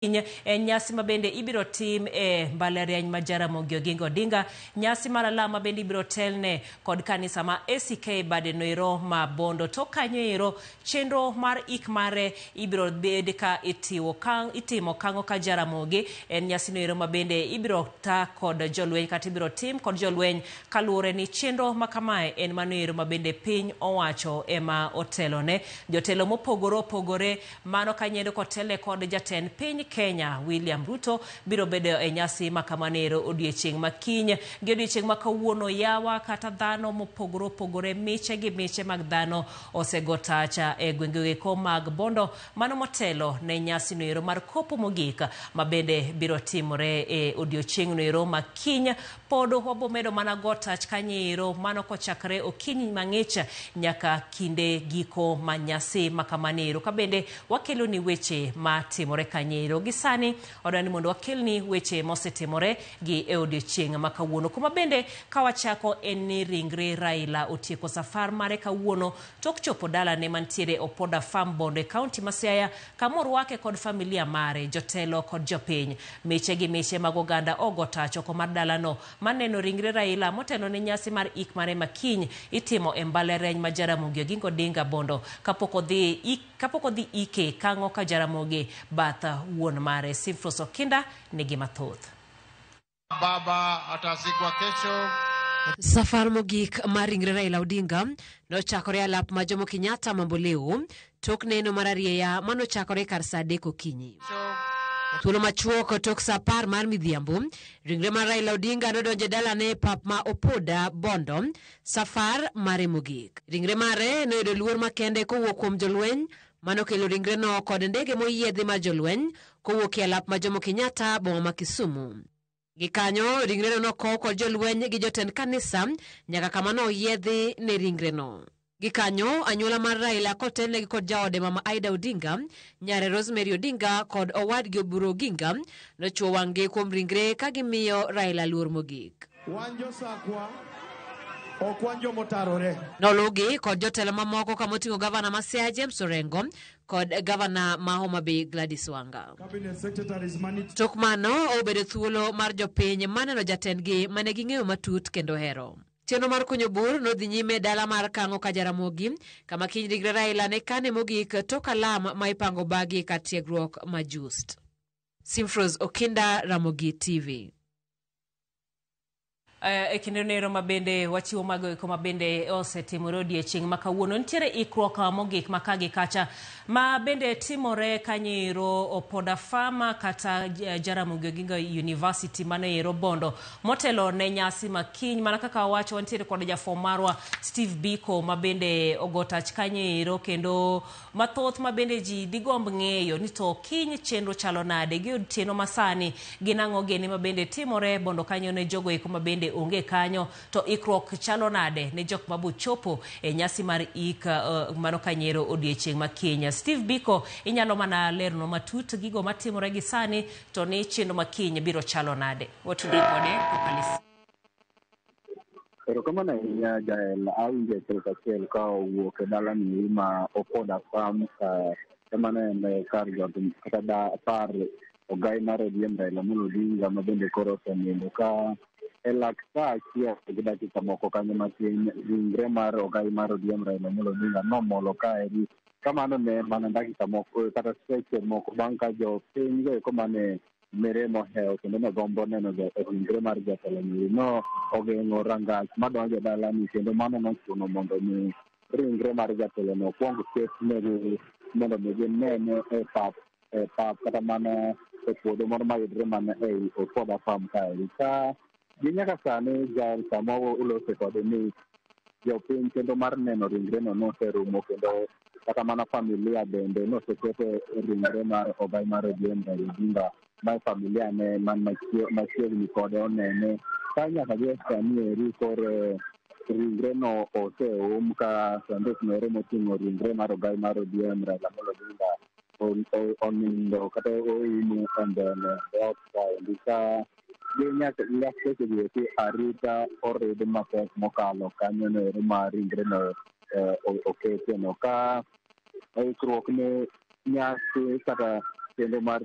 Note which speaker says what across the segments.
Speaker 1: En nyasi ma bende ibiro tim e mbalariany ma Jaramogi Oginga Odinga, nyasi mar alam ma bende ibiro telne kod kanisa ma ACK bade noero ma Bondo. Tok kanyo ero chenro mar ik mare ibiro bed ka itiwo ka, itimo kang'o ka Jaramogi. En nyasi noero ma bende ibiro ta kod jolweny kata ibiro tim kod jolweny kaluwore ni chenro ma kamae en mano ero ma bende piny owacho ema otelone. Jotelo mopogore opogore mano kanyendo kotelne kod jatend piny Kenya William Ruto biro bedo e nyasi ma kamano ero odiechieng' ma kiny gi odiechieng' ma kawuono. Yawa kata dhano mopogore opogore, miche gi miche mag dhano osego tacha e gwenge eko mag Bondo mano motelo ne nyasi noero mar kopo mogik ma bende biro timore e odiechieng' noero ma kiny. Pod wabomedo mana go tach kanyo ero mano kochakre okinyi mang'ich nyaka kinde giko ma nyasi ma kamano ero, ka bende wakelo ni weche ma timore kanyo ero. Gi sani wadwa ni mondo wakelni weche mosetimore gi e odiechieng' ma kawuono, kuma bende ka wachako en ni ringre Raila otieko safar mare kawuono tok chopo dalane mantiere Opoda Farm Bondo e kaunti ma Siaya, kama orwake kod familia mare, jotelo kod jopiny. Miche gi miche mag oganda ogo tach oko mar dalano maneno ringre Raila motelo ne nyasi mar ik mare ma kiny itimo e mbalariany ma Jaramogi Oginga Odinga Bondo kapok odhi ike kang'o ka Jaramogi bath wuon mare. Simfros Okinda nigi mathoth.
Speaker 2: Baba atazikwa kesho.
Speaker 3: Safar mogik mar ringre Raila Odinga nochakore e alap ma Jomo Kenyatta Mamboleo tok neno mar arieya manochakore kar saa 3 okinyi. Thuolo machuok tok saa 10 mar midhiambo, ringre mar Raila Odinga nodonjo e dalane e pap ma Opoda Bondo, safar mare mogik. Ringre mare noyudo luor makende kowuok kuom jolweny manokelo ringreno kod ndege moyiedhi mar jolweny kowuok e alap ma Jomo Kenyatta boma ma Kisumu. Gikanyo ringreno nokow kod jolweny gi jotend kanisa nyaka kama noyiedhi ne ringreno. Gikanyo anyuola mar Raila kotelnegi kod jaode Mama Aida Odinga, nyare Rosemary Odinga kod owadgi Oburu Oginga nochuo wang'gi kuom ringre ka gimiyo Raila luor mogik.
Speaker 4: Wan josakwa ok wan jomotarore.
Speaker 3: Noluwgi kod jotelo mamoko kamoting'o gavana ma Siaya James Orengo kod gavana ma Homa Bay Gladys Wanga.
Speaker 4: Cabinet secretaries manit
Speaker 3: Tok mano obedo thuolo mar jopiny maneno jatendgi mane ging'eyo matut kendo hero. Chenro mar kunyo bur nodhi nyime e dala mar Kang'o ka Jaramogi, kama kiny ringre Raila ne kane mogik tok alam ma ipango bagi kar tiegruok ma Just. Simfros Okinda, Ramogi TV.
Speaker 1: E kinde nero ma bende wachiwo mago eko ma bende osetimore odiechieng' ma kawuono. Nitiere ikruok mogik ma ka gi kacha ma bende timore kanyo ero Opoda Farm kata Jaramogi Oginga University mano ero Bondo motelo ne nyasi ma kiny. Mana kaka wawacho, wantiere kod jafwambo marwa Steve Biko ma bende ogo tach kanyo ero, kendo mathoth ma bende ji digomb ng'eyo ni to kiny chenro chalo nade gi otieno masani, gin ang'o gene ma bende timore Bondo kanyo ne jogo eko ma bende onge kanyo, to ikruok chalo nade ne jok mabochopo e nyasi mar ik mano kanyero odiechieng' ma kiny. Steve Biko, inyalo mana lerno matut gigo matimore gi sani to ni chenro ma kiny biro chalo nade? Watudri kode kokalo.
Speaker 5: Erokamano ahinya Jael, awinjo achiel kachiel ka owuok e dalani ma Opoda Farm, ema ne en kar jot kata da par ogai mar ODM Raila Amolo Odinga ma bende koro osenindo ka e lak sa 1 gi dakika moko kanyo matin. Ringre mar ogai mar ODM Raila Amolo Odinga nomolo kaeri kamano ne mana dakika moko kata seche moko bang' ka jopiny go eko mane mere mohewo kendo ne gombo neno ringre mar jatelo ni no ogeng'o rangach madonjo e dalani, kendo mano nochuno mondo mi ringre mar jatelo no okuong ketnegi mondo mi ginene e pap kata mana e puodho moro mayudre mana ei Opoda Farm kaeri. Ka gi nyaka sani Jael, sama ulose kode ni jopiny kendo mar neno ringre no noserumo, kendo kata mana familia bende nosekete ringre mar ogai mar ODM Raila Odinga ma familia ne man machiegni kode onene ka nyaka gi sani eri koro ringre no oseum ka sanduk noero moting'o ringre mar ogai mar ODM Raila Amolo Odinga onindo kata oum e mbele dhoot kaendi ka gi nyaka lakteche gi eki arita orid mapek mokalo kanyo no ero ma ringre no okete no ka ikruok ne nyasi kata chenro mar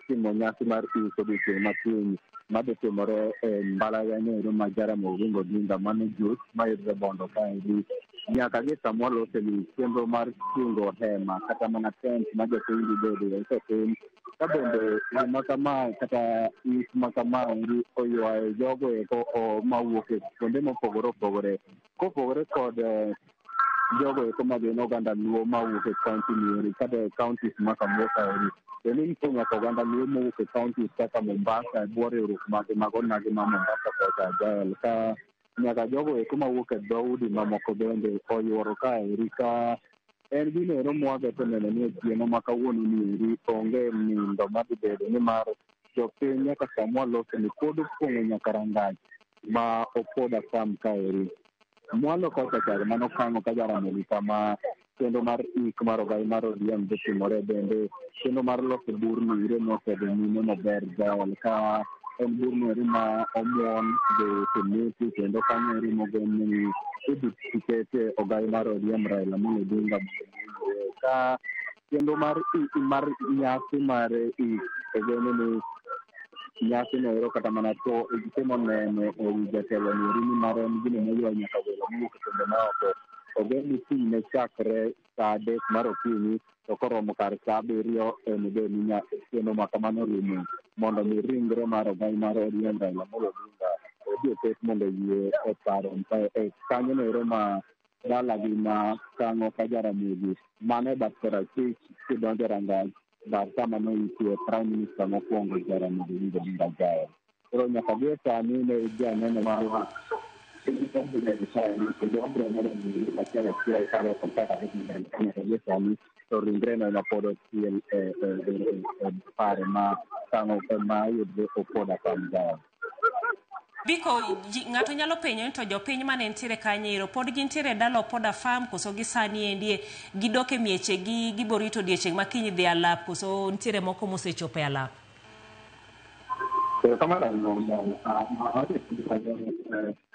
Speaker 5: timo nyasi mar ik odiochieng' makiny madhi timore e mbalariany ero ma Jaramogi Oginga Odinga mano Juice mayudore Bondo kaendi. Nyaka gi sama walose ni chenro mar chungo hema kata mana tent ma jopiny dhi bedo osetim ka bende gima kama kata ik ma kamaendi oywayo jogo eko mawuok e kuonde mopogore opogore kopogore kod jogo eko ma gin oganda Luo mawuok e kaunti ni kata e counties ma Kamuo kaeri. Kendo nitie nyaka oganda Luo mowuok e counties kaka Mombasa e bwo riwruok mage mag onagi ma Mombasa kocha Jael ka nyaka jogo eko mawuok e dhoudi mamoko bende oyuoro kaeri ka en gino ero mwageto neno ni otieno ma kawuono ni eri onge nindo madhi bedo nimar jopiny nyaka sama walose ni pod opong'o nyaka rangach ma Opoda Farm kaeri. Mwalo kocha cha mano kang'o ka Jaramogi kama chenro mar ik mar ogai mar ODM dhi timore bende chenro mar loso burno ire nosedhi nyime maber Jael ka en burno eri ma omuon gi simiti kendo kanyo eri mogen ni idhi kete ogai mar ODM Raila Amolo Odinga mondo oyie ka chenro mar mar nyasi mar ik ogeno ni nyasi no ero kata mana to timo neno ewi jatelo ni eri nimar en gino moywa nyaka welo mowuok e pinje maoko. Ogen ni kiny ne chakre saa 3 mar okinyi to koromo kar saa 7 en bed ni chenro ma kamano rumo mondo mi ringre mar ogai mar ODM Raila Amolo Odinga odhi oket mondo oyie e paro e kanyo no ero ma dalagi ma kang'o ka Jaramogi mano e bat korachwich kidonjo e rangach bar kama noikie Prime Minister mokwongo Jaramogi Oginga Odinga Jael. Koro nyaka gi e sani ne janeno marwa sani to ringreno ema pod ochiel e pare ma kang'o ma yudre Opoda Farm Jael.
Speaker 1: Biko, ng'ato nyalo penjo ni to jopiny mane nitiere kanyo ero pod gintiere e dala Opoda Farm koso gisani endie gidok e miechegi giborito odiochieng' ma kiny dhi alap koso nitiere moko mosechopo e alap?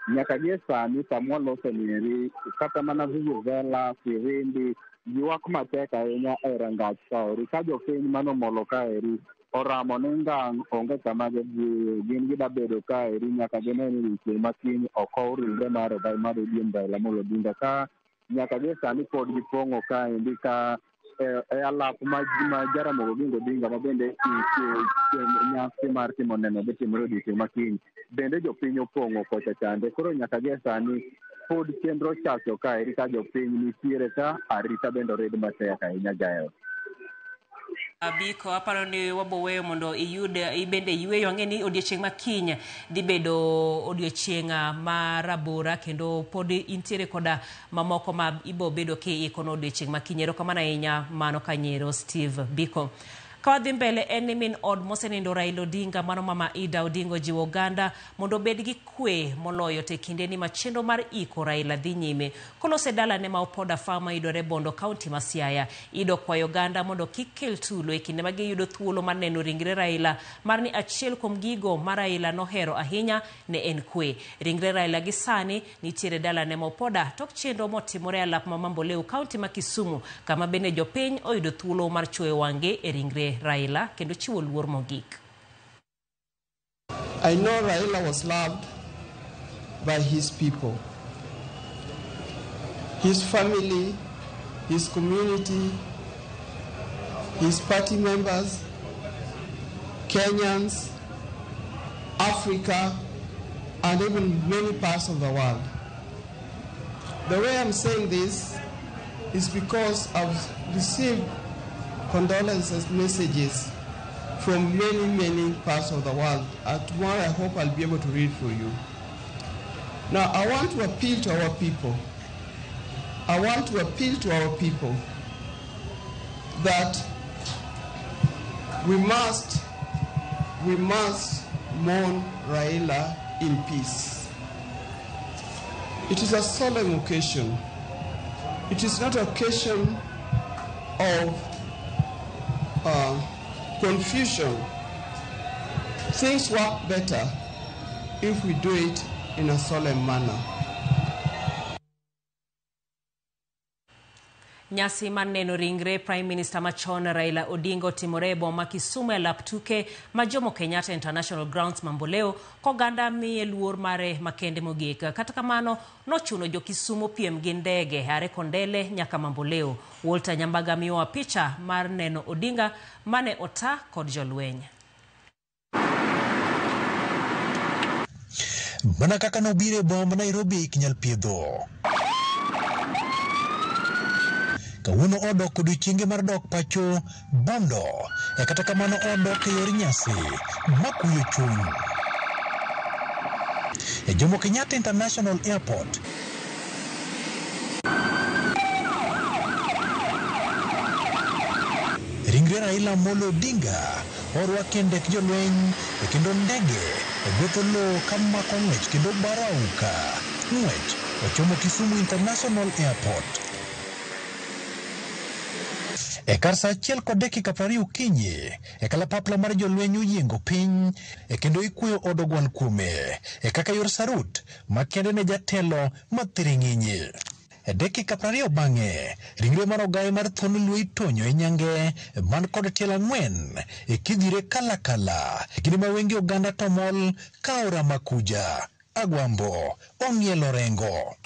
Speaker 5: Nyaka gie sani sama walose ni kata mana vuvuzela, firimbi ywak matek ahinya e rangach kaeri ka jopiny manomolo kaeri oramo ni ngang' onge kama gidhi gin gida bedo kaeri nyaka gine ni odiochieng' ma kiny okow ringre mar ogai mar ODM Raila Amolo Odinga ka nyaka gie sani pod gipong'o kaendi ka e alap ma Jaramogi Oginga Odinga ma bende nyasi mar timo neno dhi timore odiochieng' ma kiny bende jopiny opong'o kocha chande. Koro nyaka gie sani pod chenro chacho kaeri ka jopiny nitiere ka arita bende orid matek ahinya Jael.
Speaker 1: Biko, aparo ni wabo weyo mondo iyud ibende yweyo. Ang'e ni odiochieng' ma kiny dhi bedo odiochieng' mar rabora kendo pod intiere koda mamoko ma ibo bedo kiikono odiochieng' ma kiny. Erokamano ahinya mano kanyero Steve Biko. Ka wadhi mbele en ni min od mosenindo Raila Odinga mano mama Ida Odinga ojiwo oganda mondo obed gi kwe moloyo te kinde ni ma chenro mar iko Raila dhi nyime. Kolose dalane ma Opoda Farm mayudore Bondo kaunti ma Siaya, Ida okwayo oganda mondo kik kel tulo e kinde ma giyudo thuolo mar neno ringre Raila mar ni achiel kuom gigo ma Raila nohero ahinya ne en kwe. Ringre Raila gi sani nitiere dalane ma Opoda tok chenro motimore e alap ma Mamboleo kaunti ma Kisumu kama bende jopiny oyudo thuolo mar chwoyo wang'e e ringre Raila kendo chiwo luor mogik.
Speaker 6: I know Raila was loved by his people, his family, his community, his party members, Kenyans, Africa, and even many parts of the world. The way I'm saying this is because I've received condolences messages from many, many parts of the world. Tomorrow I hope I'll be able to read for you. Now, I want to appeal to our people. I want to appeal to our people that we must mourn Raila in peace. It is a solemn occasion. It is not an occasion of confusion. Things work better if we do it in a solemn manner.
Speaker 1: Nyasi mar neno ringre Prime Minister machon Raila Odinga otimore e boma Kisumu e lap tuke ma Jomo Kenyatta International Grounds Mamboleo koganda miye luor mare makende mogik. Kata kamano nochuno jo Kisumu piem gi ndege are Kondele nyaka Mamboleo. Walter Nyambaga miyowa picha mar neno Odinga mane ota kod jolweny.
Speaker 7: Mana kaka nobiro e boma ma Nairobi ok nyal piedho. Kawuono odok odiochienge mar dok pacho Bondo, e kata kamano odok e yor nyasi makuyo chuny. E Jomo Kenyatta International Airport, ringre Raila Amolo Odinga orwaki e ndek jolweny e kendo ndege ogwetho lowo kamako ng'wech kendo baro auka. Ng'wech ochomo Kisumu International Airport. E kar saa 1:20 okinyi, e kalapapla mar jolweny oyiengo piny e kendo ikweyo od ogwal kuome e kaka yor sarut makende ne jatelo mathiring'inyi. E dakika 20 bang'e, ringre mar ogaye mar thuon luo itonyo e nyange man kod tielo 4 e kidhire kalakala e kinde ma wenge oganda to mol ka aora makuja. Agwambo ong'ielo rengo.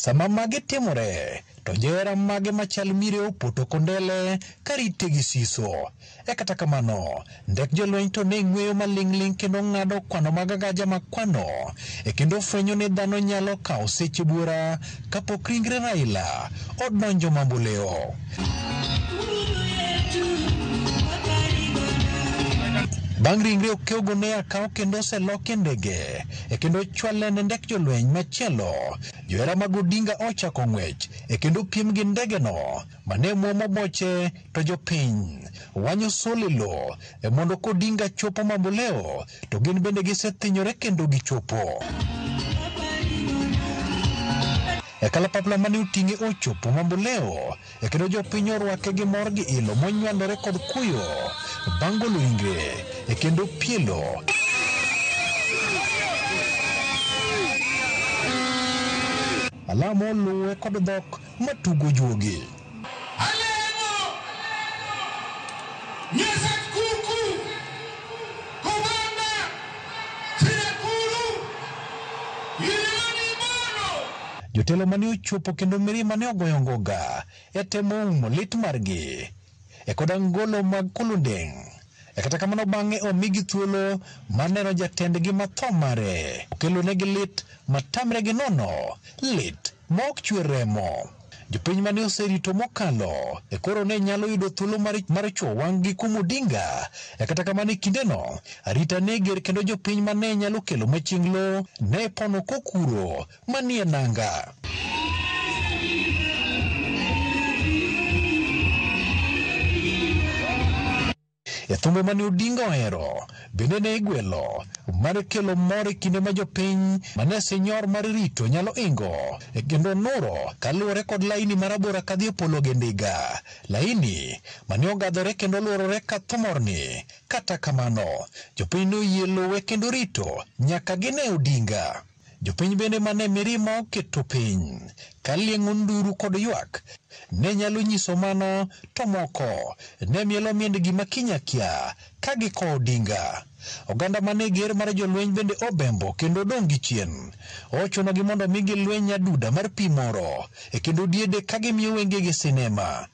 Speaker 7: Sama magi timore, to johera mage machal mire opoto kondele karite gi siso. E kata kamano, ndek jolweny to ne ng'weyo maling'ling' kendo ng'ado kwano mag agaja makwano e kendo fwenyo ni dhano nyalo kawo seche buora kapok ringre Raila odonjo Mamboleo. Bang' ringre okewgo ne akaw kendo oseloki e ndege e kendo ochwale ne ndek jolweny machielo. Johera mag Odinga ochako ng'wech e kendo piem gi ndegeno mane muomo boche to jopiny wanyo solilo e mondo kodinga chopo Mamboleo to gin bende gisethinyore kendo gichopo. E kalapapla mane oting'e ochopo Mamboleo e kendo jopiny orwake gi mor gi ilo monywandore kod kuyo bang' golo ringre e kendo pielo. Alamo oluwe kod dhok matugo juogi. Jotelo mane ochopo kendo mirima ne ogoyo ngoga e temo umo lit margi e kod angolo mag Kulundeng'. E kata kamano bang'e omigi thuolo mar neno jatendgi matho mare okelonegi lit matamre gi nono, lit ma ok chwer remo. Jopiny mane oserito mokalo e koro ne nyalo yudo thuolo mar chwo wang'gi kuom Odinga. E kata kamano e kindeno arita ne ger kendo jopiny mane nyalo kelo machienglo ne pono kokuro manie nanga. E thumbe mane Odinga ohero bende ne igwelo mar kelo mor e kinde ma jopiny mane sinyor mar rito nyalo ingo e kendo nuro kaluwore kod laini marabora kadhi e polo gi ndiga. Laini mane ogadhore kendo luorore ka thomorni. Kata kamano, jopiny noyie luwe kendo rito nyaka gine Odinga. Jopiny bende mane mirima oketo piny ka lieng'o nduru kod ywak ne nyalo nyiso mano to moko ne mielo miendgi makinyakia ka gikowo Odinga. Oganda mane ger mar jolweny bende obembo kendo odong' gi chien. Ochunogi mondo migi lweny nyaduda mar pi moro e kendo diede ka gimiyo wengegi sinema.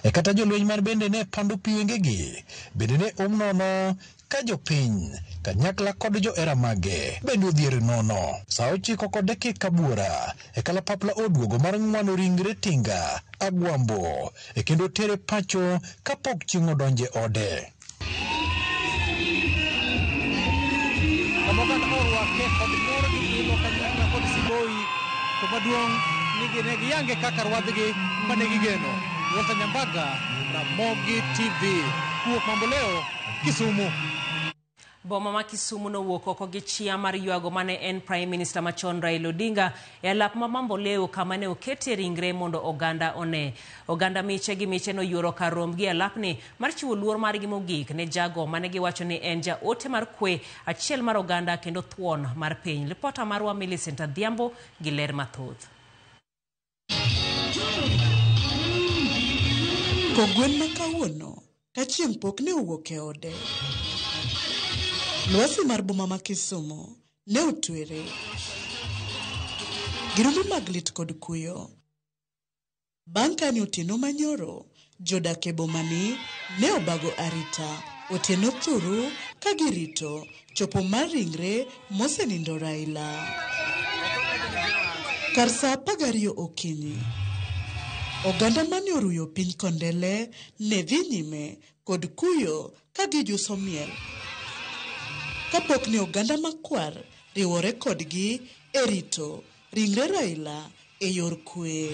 Speaker 7: E kata jolweny mar bende ne pando pi wengegi bende ne um nono ka jopiny kanyakla kod johera mage bende odhier nono. Saa 9:09 e kalapapla oduogo mar ng'wano ringre Tinga Agwambo e kendo tere pacho kapok chieng' odonje ode.
Speaker 8: Kamoganda orwake kod mor gi ilo kanyakla kod siboi to maduong' ni ne giyange kaka rwadhgi mane gigeno. Walter Nyambaga, Ramogi TV, kuwuok Mamboleo, Kisumu.
Speaker 1: Boma ma Kisumu nowuok oko gi chia mar ywago mane en Prime Minister machon Raila Odinga e alap ma Mamboleo kama ne oketie ringre mondo oganda one. Oganda miche gi miche noyuoro kar rombgi e alapni mar chiwo luor margi mogik ne jago mane giwacho ni en jaote mar kwe, achiel mar oganda kendo thuon mar piny. Lipota marwa Millicent Adhiambo gi ler mathoth.
Speaker 9: Kogwen ma kawuono, ka chieng' pok ne owuok e ode. Lwasi mar boma ma Kisumu ne otwere gi rumbi mag lit kod kuyo. Bang' kane otieno manyoro, jodak e bomani ne obago arita otieno thuru ka girito chopo mar ringre mosenindo Raila. Kar saa 12 okinyi, oganda mane oruyo piny Kondele ne dhi nyime kod kuyo ka gijuso miel. Kapok ne oganda makwar riwore kodgi e rito ringre Raila e yor kwe.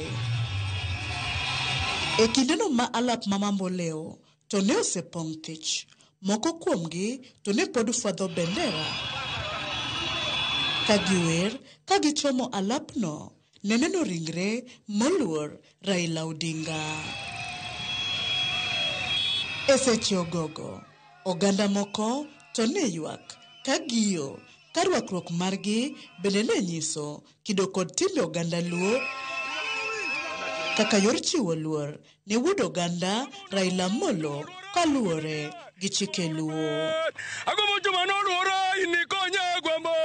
Speaker 9: E kindeno ma alap ma Mamboleo to ne osepong' thich, moko kuomgi to ne pod fwadho bendera. Ka giwer ka gichomo alapno ne neno ringre moluor Raila Odinga. E seche ogogo, oganda moko to ne ywak ka giyo ka rwakruok margi bende ne nyiso kido kod timbe oganda Luo kaka yor chiwo luor ne wuod oganda Raila Amolo kaluwore gi chike Luo.
Speaker 10: Agombo joma noluora in ikonya agwambo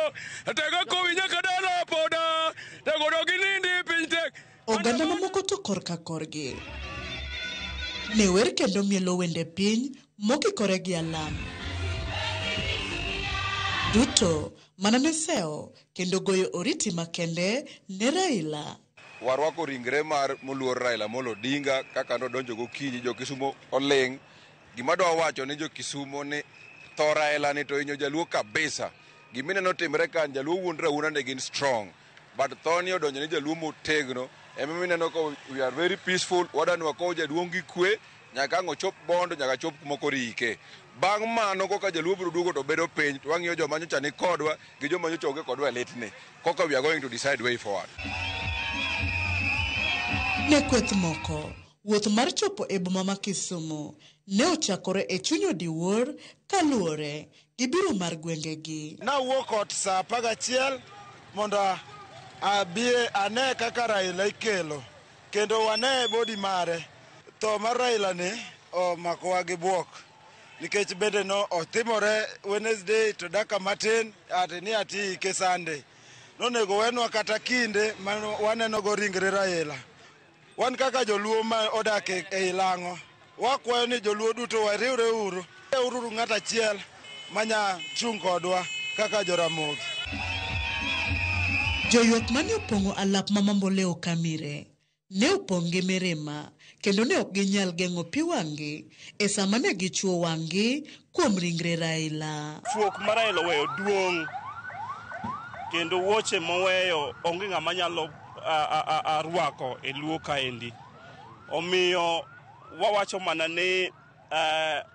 Speaker 10: tega kowi nyaka dala poda tego dog inindi piny tek.
Speaker 9: Oganda mamoko to korka korgi ne wer kendo mielo wende piny mokikore gi alam. Duto mana ne sewo kendo goyo oriti makende ne Raila.
Speaker 11: Warwako ringre mar moluor Raila Amolo Odinga kaka nodonjo gokinyi, jo Kisumo oling'. Gima adwa wacho ni jo Kisumo ni tho Raila ni to hinyo jaluo kabisa. Gimineno timre ka jaluo wuondre awuonda ni gin strong. But tho ni odonjo ni jaluo motegno. Ema mineno ka we are very peaceful. Wadwa ni wakow jaduong' gi kwe nyaka ang' ochop Bondo nyaka chop kuma koro ike. Bang' mano koka jaluo biro duogo to bedo piny to wang'iyo joma nyocha ni kodwa gi joma nyocha onge kodwa e litni. Koka we are going to decide way forward.
Speaker 9: Ne kweth moko, wuoth mar chopo e boma ma Kisumu ne ochakore e chuny odiwuor kaluwore gi biro mar gwengegi.
Speaker 12: Nawuok ot saa 11 mondo abi ane kaka Raila ikelo kendo wane body mare. Tho mar Raila ni omakowa gi buok nikech bende no otimore Wednesday to dakika matin ati ni ati ike Sunday. Nonego wenwa kata kinde ma waneno go ringre Raila. Wan kaka joluo ma odak e Ilang'o, wakwayo ni joluo duto wariwre uru. Uru ng'at achiel manya chung' kodwa kaka joramogi.
Speaker 9: Joywak mane opong'o alap ma Mamboleo Kamire ne opong' gi mirima kendo ne ok ginyal geng'o pi wang'gi e sama ne gichuo wang'gi kuom ringre Raila.
Speaker 13: Fuok ma Raila oweyo duong' kendo wuoche moweyo onge ng'ama nyalo rwako e Luo kaendi. Omiyo wawacho mana ni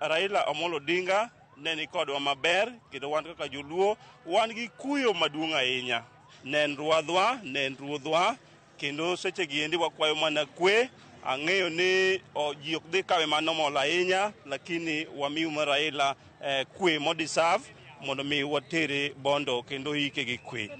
Speaker 13: Raila Amolo Odinga ne ni kodwa maber kendo wan kaka joluo wan gi kuyo maduong' ahinya. Ne en ruadhwa, ne en ruodhwa kendo seche gi endi wakwayo mana kwe. Ang'eyo ni ji ok dhi kawe manomol ahinya, lakini wamiu mar Raila kwe modiserve mondo mi watere Bondo kendo ike gi kwe.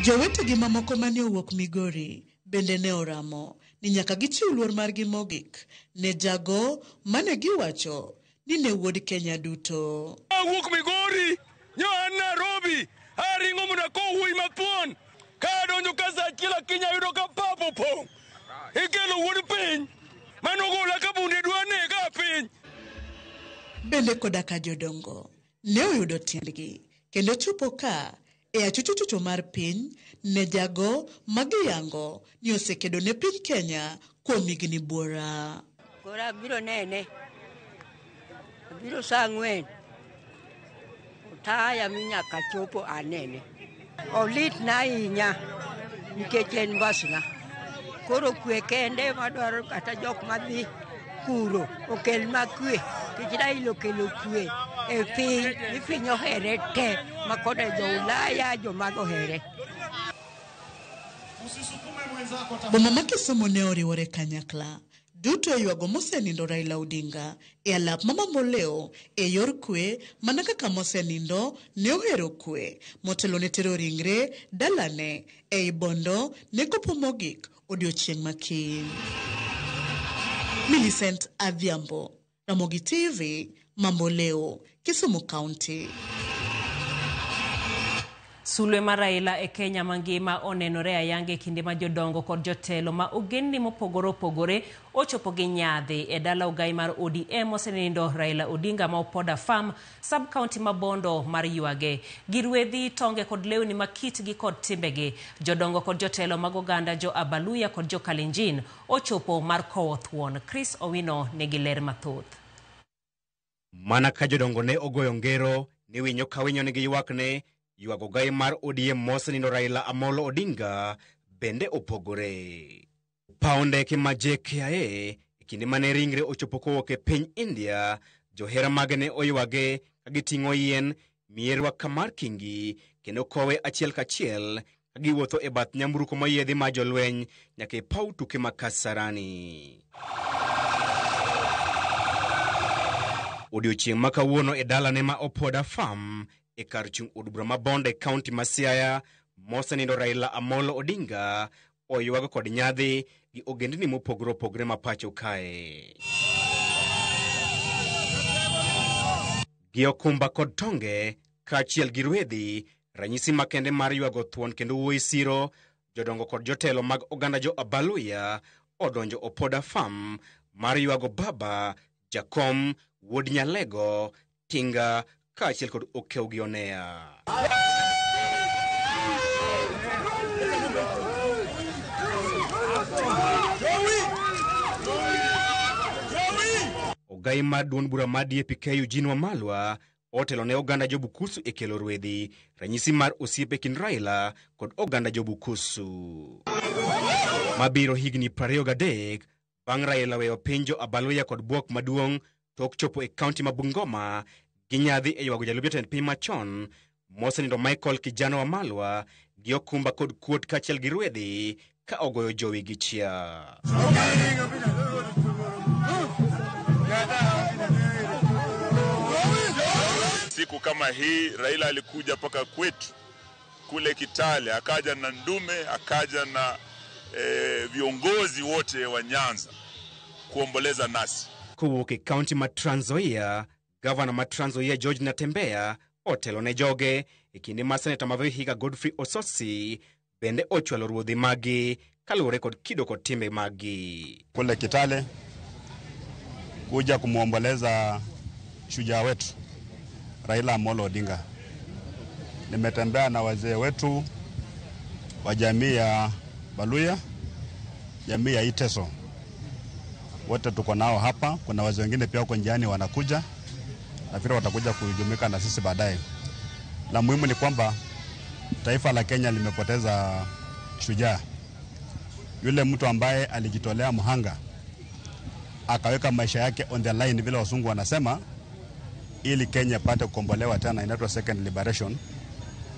Speaker 9: Jowetegi mamoko mane owuok Migori bende ne oramo ni nyaka gichiw luor margi mogik ne jago mane giwacho ni ne wuod Kenya duto.
Speaker 10: Awuok Migori, nyo an Nairobi, aringo mondo akow wuoyi mathuon. Ka adonjo ka saa achiel akinyi ayudo ka pap opong'. Ikelo wuod piny manogola ka bunde dwa nega piny.
Speaker 9: Bende koda ka jodongo ne oyudo tiendgi kendo chopo ka e achuchuchuchu mar piny ne jago magiyango ni osekedo ne piny Kenya kuom higni buora.
Speaker 14: Koro abiro nene, abiro saa 4, otaya mi nyaka chopo anene. Olitna ahinya nikech en mbasna. Koro kwe kende madwaro kata jok madhi kuro okel ma kwe. Nikech Raila okelo kwe e piny, ni piny ohere te, ma koda jo Ulaya, jomago ohere.
Speaker 9: Boma ma Kisumu ne oriwore kanyakla duto e ywago mosenindo Raila Odinga e alap ma Mamboleo e yor kwe mana kaka mosenindo ne ohero kwe motelo ne tero ringre dalane ei Bondo ne kopo mogik odiochieng' ma kiny. Millicent Adhiambo, Ramogi TV, Mamboleo, Kisumu County.
Speaker 1: Sulwe mar Raila e Kenya mangima onenore ayanga e kinde ma jodongo kod jotelo ma ogendni mopogore opogore ochopo gi nyadhi e dala ogai mar ODM osenindo Raila Odinga ma Opoda Farm, sub-county ma Bondo mar ywage. Gi rwedhi, tonge kod lewni ma kitgi kod timbegi, jodongo kod jotelo mag oganda jo Abaluya kod jo Kalenjin ochopo mar kowo thuon. Chris Owino nigi ler mathoth.
Speaker 15: Mana ka jodongo ne ogoyo ngero ni winyo ka winyo nigi ywakne, ywago ogai mar ODM mosenindo Raila Amolo Odinga bende opogore. Paw ndeke ma JKIA e kinde mane ringre ochopo kowuok e piny India, johera mage ne oywage ka giting'o yien, mier kamar kingi kendo kowe achiel kachiel ka giwuotho e bath nyamburko moyiedhi ma jolweny nyaka e paw tuke ma Kasarani. Odiochieng' ma kawuono e dalane ma Opoda Farm e kar chung' od bura ma Bondo e kaunti ma Siaya, mosenindo Raila Amolo Odinga oywago kod nyadhi gi ogendni mopogore opogore ma pacho kae. Gi okumba kod tonge kaachiel gi rwedhi, ranyisi makende mar ywago thuon kendo wuoyi siro, jodongo kod jotelo mag oganda jo Abaluya odonjo Opoda Farm mar ywago baba Jakom wuod Nyalego Tinga kaachiel kod Okew gi Oneya. Ogai mar duond bura mar DAP-K Eugene Wamalwa otelo ne oganda jo Bukusu e kelo rwedhi, ranyisi mar osiep e kind Raila kod oganda jo Bukusu. Mabiro higni 23 bang' Raila weyo piny jo Abaluya kod bwok maduong' tok chopo e kaunti ma Bungoma gi nyadhi e ywago jalup jatend piny machon mosenindo Michael Kijana Wamalwa gi okumba kod kuot kaachiel gi rwedhi ka ogoyo jowi gi chia.
Speaker 16: Siku kama hii Raila alikuja mpaka kwetu kule Kitale, akaja na ndume, akaja na viongozi wote wa Nyanza kuomboleza nasi.
Speaker 15: Kowuok e kaunti ma Trans Nzoia, gavana ma Trans Nzoia George Natembeya otelo ne joge e kinde ma seneta ma Vihiga Godfrey Osotsi bende ochwalo ruodhi magi kaluwore kod kido kod timbe magi.
Speaker 17: Kule Kitale kuja kumwomboleza shujaa wetu Raila Amolo Odinga. Nimetembea na wazee wetu wa jamii ya Baluya, jamii ya Iteso, wote tuko nao hapa. Kuna wazee wengine pia wako njiani wanakuja, nafikiri watakuja kujumuika na sisi baadaye. La muhimu ni kwamba taifa la Kenya limepoteza shujaa, yule mtu ambaye alijitolea mhanga akaweka maisha yake on the line, vile wasungu wanasema, ili Kenya ipate kukombolewa tena, inaitwa second liberation.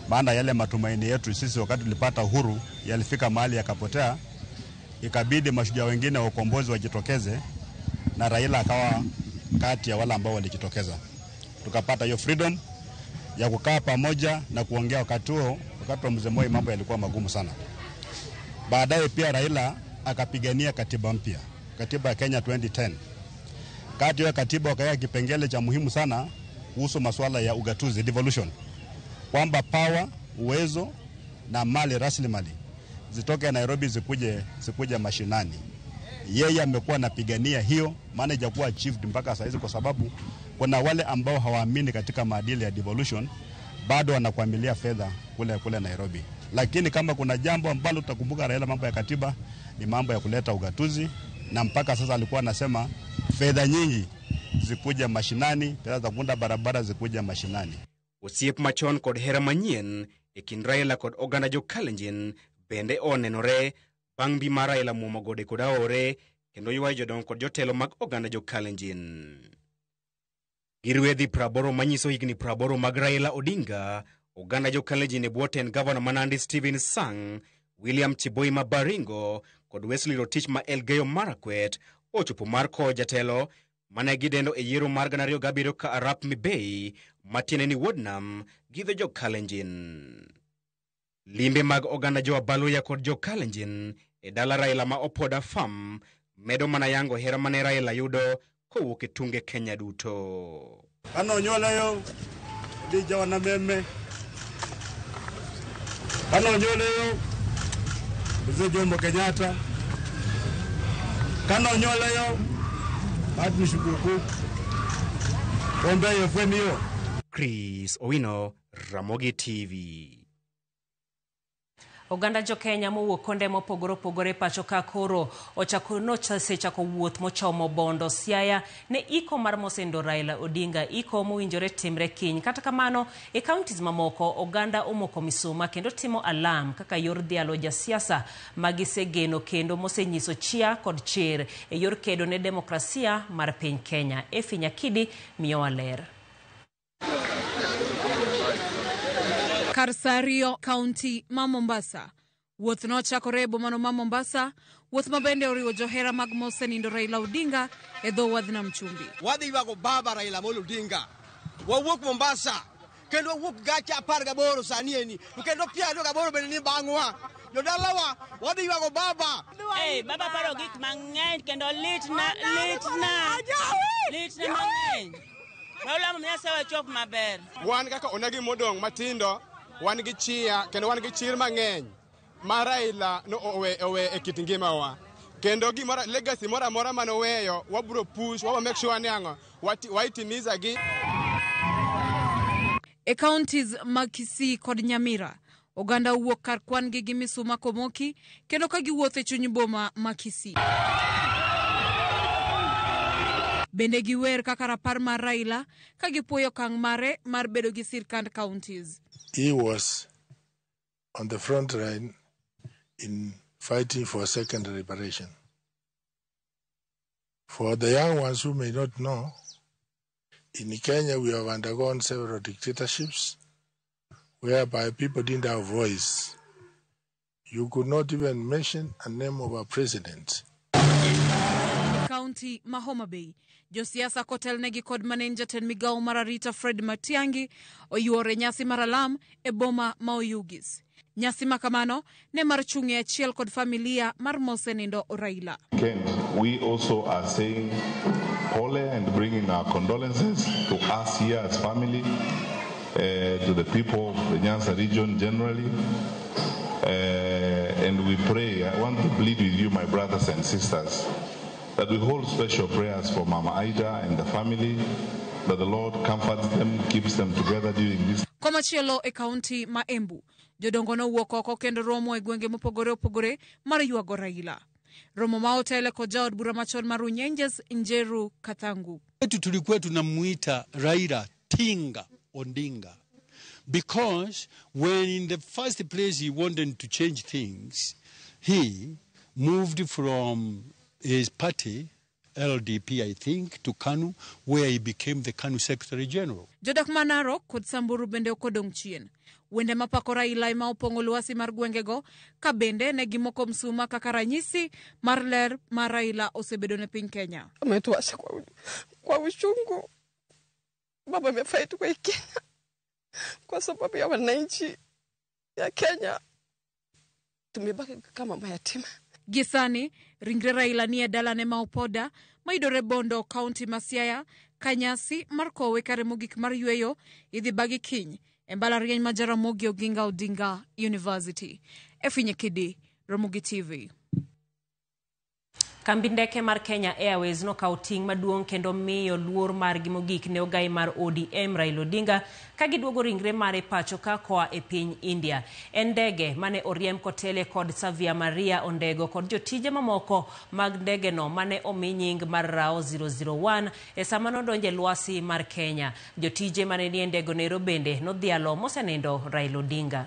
Speaker 17: Maana yale matumaini yetu sisi wakati tulipata uhuru yalifika mahali yakapotea, ikabidi mashujaa wengine wa ukombozi wajitokeze, na Raila akawa kati ya wale ambao walijitokeza. Tukapata hiyo freedom ya kukaa pamoja na kuongea. Wakati huo, wakati wa Mzee Moi, mambo yalikuwa magumu sana. Baadaye pia Raila akapigania katiba mpya, katiba ya Kenya 2010. Kati ya katiba wakaweka kipengele cha muhimu sana kuhusu masuala ya ugatuzi, devolution, kwamba power, uwezo na mali, rasilimali zitoke Nairobi zikuje mashinani. Yeye amekuwa anapigania hiyo, maana haijakuwa achieved mpaka saa hizi, kwa sababu kuna wale ambao hawaamini katika maadili ya devolution, bado wanakwamilia fedha kule kule Nairobi. Lakini kama kuna jambo ambalo tutakumbuka Raila, mambo ya katiba ni mambo ya kuleta ugatuzi, na mpaka sasa alikuwa anasema fedha nyingi zikuja mashinani, fedha za kuunda barabara zikuja mashinani.
Speaker 15: Osiep machon kod hera manyien e kind Raila kod oganda jo Kalenjin bende onenore bang' mbi mar Raila muomo gode kod aore kendo ywayo jodongo kod jotelo mag oganda jo Kalenjin. Gi rwedhi 80 manyiso higni 80 mag Raila Odinga, oganda jo Kalenjin e bwo tend gavana ma Nandi Stephen Sang, William Chiboi ma Baringo kod Wesley Rotich ma Elgeyo Marakwet ochopo mar kowo jatelo mane gidendo e yiero mar 2007 ka Arap Mibei matiende ni Wuod Nam gi dho jo Kalenjin. Limbe mag oganda jo Abaluya kod jo Kalenjin e dala Raila ma Opoda Farm medo mana yango hera mane Raila yudo kowuok e tunge Kenya duto.
Speaker 4: Kane onyuola yo, Elija Wanameme. Kane onyuola yo, Mzee Jomo Kenyatta. Kane onyuola yo, Martin Shikuku. Ombeyo FM yo.
Speaker 15: Chris Owino, Ramogi TV.
Speaker 1: Oganda jo Kenya mowuok konde mopogore opogore pacho ka koro ochako nosechako wuoth mochomo Bondo Siaya ne iko mar mosendo Raila Odinga, iko mowinjore timre kiny. Kata kamano, e counties mamoko oganda omoko misuma kendo timo alam kaka yor dhialo jasiasa magisegeno kendo mosenyiso chia kod chir e yor kedo ne demokrasia mar piny Kenya. Efi Nyakidi miyowa ler.
Speaker 18: Kar saa ariyo kaunti ma Mombasa. Wuoth nochakore e bomano ma Mombasa, wuoth ma bende oriwo johera mag mosenindo Raila Odinga e dho wadh nam chumbi.
Speaker 19: Wadhi ywago baba Raila Amolo Odinga. Wawuok Mombasa kendo wawuok gacha 18 sani eni to kendo 28 bende ni bang'wa. Jodalawa wadhi ywago baba.
Speaker 20: Hey, baba paro gik mang'eny kendo litna litna mang'eny. Maulamo Nyasaye wachop maber.
Speaker 21: Wan kaka onagi modong' matindo, wan gi chia kendo wan gi chir mang'eny ma Raila no owe e kit ngimawa. Kendo gimoro legacy moro amora mane oweyo wabro push, wabro make sure ni ang'o waitimiza gi.
Speaker 18: E counties mag Kisii kod Nyamira, oganda owuok kar kwan gi gi misuma komoki kendo ka giwuotho e chuny boma ma Kisii. Bende giwer kaka rapar mar Raila ka gipuoyo okang' mare mar bedo gi sirkand counties.
Speaker 22: He was on the front line in fighting for second liberation. For the young ones who may not know, in Kenya we have undergone several dictatorships whereby people didn't have voice. You could not even mention a name of a president.
Speaker 18: County ma Homa Bay, josiasa kotelnegi kod mane jatend migawo mar arita Fred Matiang'i oyuore nyasi mar alam e boma ma Oyugis. Nyasi ma kamano ne mar chung' e achiel kod familia mar mosenindo Raila.
Speaker 23: Kent, we also are saying pole and bringing our condolences to us here as family, to the people of the Nyanza region generally. And we pray, I want to plead with you, my brothers and sisters, that we hold special prayers for Mama Ida and the family, that the Lord comforts them, keeps them together during this.
Speaker 18: Komachielo e kaunti ma Embu, jodongo nowuok oko kendo romo e gwenge mopogore opogore mar ywago Raila. Romo ma otele kod jaod bura machon mar Runyenjes Njeru Kathangu.
Speaker 24: Wetu tulikuwa tunamuita Raila Tinga Odinga because when in the first place he wanted to change things, he moved from his party, LDP, I think, to KANU, where he became the KANU Secretary General.
Speaker 18: Jodak ma Narok kod Samburu bende ok odong' chien. Wende mapako Raila ema opong'o lwasi mar gwengego ka bende ne gimoko msuma kaka ranyisi mar ler ma Raila osebedo ne piny Kenya.
Speaker 25: Ametuacha kwa uchungu. Baba amefight kwa Kenya kwa sababu ya wananchi ya Kenya. Tumebaki kama mayatima.
Speaker 18: Gi sani, ringre Raila nie dalane ma Opoda mayudore Bondo, kaunti ma Siaya, ka nyasi mar kowe kare mogik mar yweyo idhi bagi kiny e mbalariany ma Jaramogi Oginga Odinga University. Efi Nyakidi, Ramogi TV.
Speaker 1: Kambi ndeke mar Kenya Airways nokawo ting' maduong' kendo miyo luor margi mogik ne ogai mar ODM Raila Odinga ka giduogo ringre mare pacho ka koa e piny India. En ndege mane oriemb kotele kod Savia Maria Ondego kod jotije mamoko mag ndegeno mane omi nying mar Rao 001 e sama nodonjo e lwasi mar Kenya. Jotije mane nie ndego nero bende nodhialo mosenindo Raila Odinga.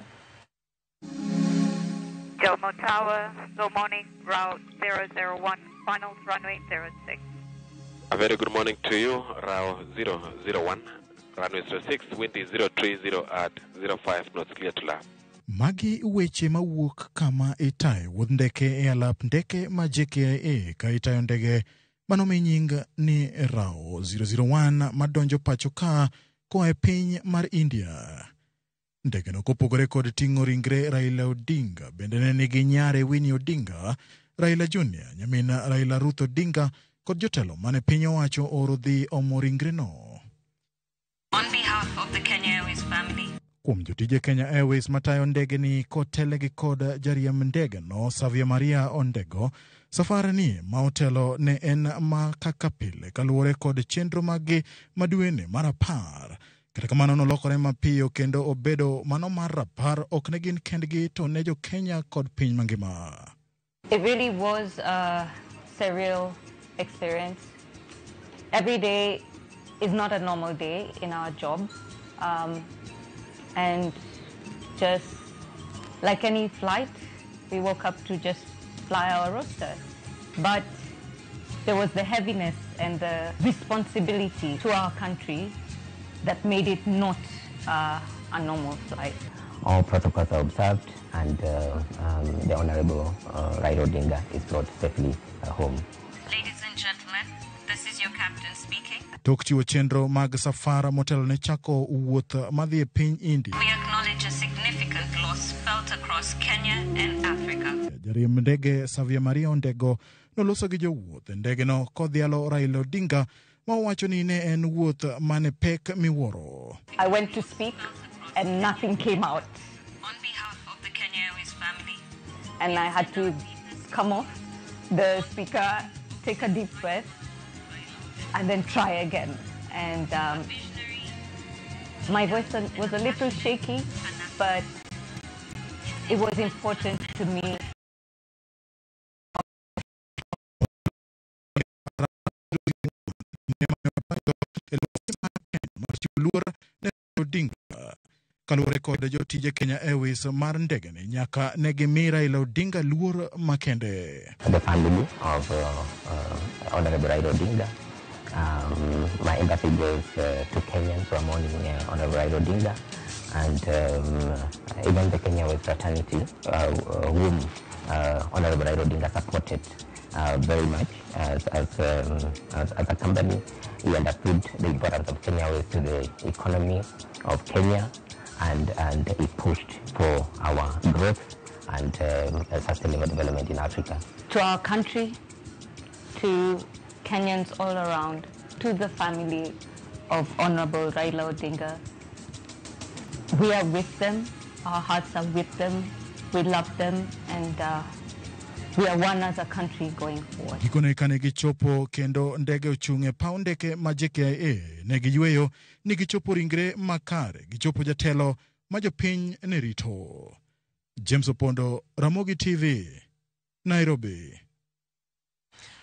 Speaker 26: Jomo Tower, good morning, route 001, final runway 06.
Speaker 2: A very good morning to you, RAO 001, runway 06, wind is 030 at 05 knots, clear to land.
Speaker 3: Magi weche mawuok kama itaye wuodh ndeke e alap ndeke ma JKIA ka itayo ndege manomi nying ni RAO 001 madonjo pacho ka koa e piny mar India. Ndegeno kopogore kod ting'o ringre Raila Odinga, bende ne nigi nyare Winnie Odinga, Raila Junior, nyamin Raila Ruth Odinga kod jotelo mane piny owacho ooro dhi omo ringreno.
Speaker 5: On behalf of the Kenya Airways family,
Speaker 3: Kuom jotije Kenya Airways matayo ndege ni kotelegi kod jariemb ndege no Xavier Maria Ondego, safar ni ma otelo ne en ma kaka pile kaluwore kod chenro maggi ma dweni mar 10. Kata kamano nolokore mapiyo kendo obedo mano mar rapar ok ne gin kendgi to ne jo Kenya kod piny mangima.
Speaker 6: It really was a surreal experience. Every day is not a normal day in our job. And just like any flight, we woke up to just fly our roster. But there was the heaviness and the responsibility to our country that made it not a normal flight.
Speaker 7: All protocols are observed, and the Honorable Raila Odinga is brought safely home.
Speaker 5: Ladies and gentlemen, this is your captain speaking.
Speaker 3: Tok chiwo chenro mag safar motelo ne chako wuoth madhi e piny India.
Speaker 5: We acknowledge a significant loss felt across Kenya and Africa.
Speaker 3: Jariemb ndege Xavier Maria Ondego noloso gi jowuoth e ndegeno kodhialo Raila Odinga ma owacho ni ne en wuoth mane pek miwuoro.
Speaker 6: I went to speak and nothing came out.
Speaker 5: On behalf of the Kenya Airways family,
Speaker 6: And I had to come off the speaker, take a deep breath, and then try again. And my voice was a little shaky, but it was important to me.
Speaker 3: Luor ne Odinga kaluwore kod jotije Kenya Airways mar ndegeni nyaka ne gimi Raila Odinga luor makende.
Speaker 7: The family of Honorable Raila Odinga. My empathy goes to Kenyans who are mourning Honorable Raila Odinga, and even the Kenya Airways fraternity, whom Honorable Raila Odinga supported very much as a company. He understood the importance of Kenya Airways to the economy of Kenya, and he pushed for our growth and sustainable development in Africa.
Speaker 6: To our country, to Kenyans all around, to the family of Honorable Raila Odinga, we are with them, our hearts are with them, we love them, and we are one as a country going forward.
Speaker 3: Gikone kane gichopo kendo ndege ochung' e paw ndeke ma JKIA ne giyweyo ni gichopo ringre makare, gichopo jatelo ma jopiny ne rito. James Opondo, Ramogi TV, Nairobi.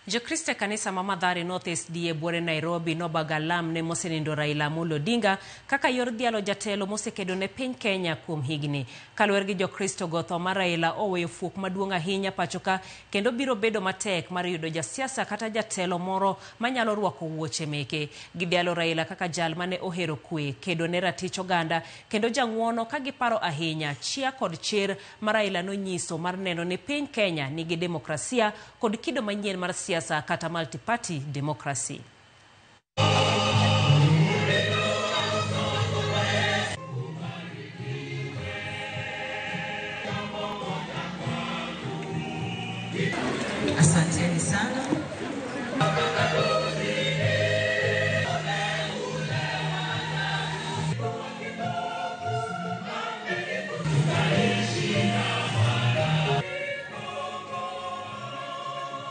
Speaker 1: Jokristo e kanisa ma Mathare North SDA buore Nairobi nobago alam ne mosenindo Raila Amolo Odinga kaka yor dhialo jatelo mosekedo ne piny Kenya kuom higni. Kaluwore gi Jokristo go, tho mar Raila oweyo fuok maduong' ahinya pacho ka kendo biro bedo matek mar yudo jasiasa kata jatelo moro manyalo rwako wuoche meke. Gidhialo Raila kaka jal mane ohero kwe, kedo ne ratich oganda kendo jang'uono ka giparo ahinya chia kod chir ma Raila nonyiso mar neno ni piny Kenya nigi demokrasia kod kido manyien mar siasa kata multi-party democracy.
Speaker 26: Asanteni sana.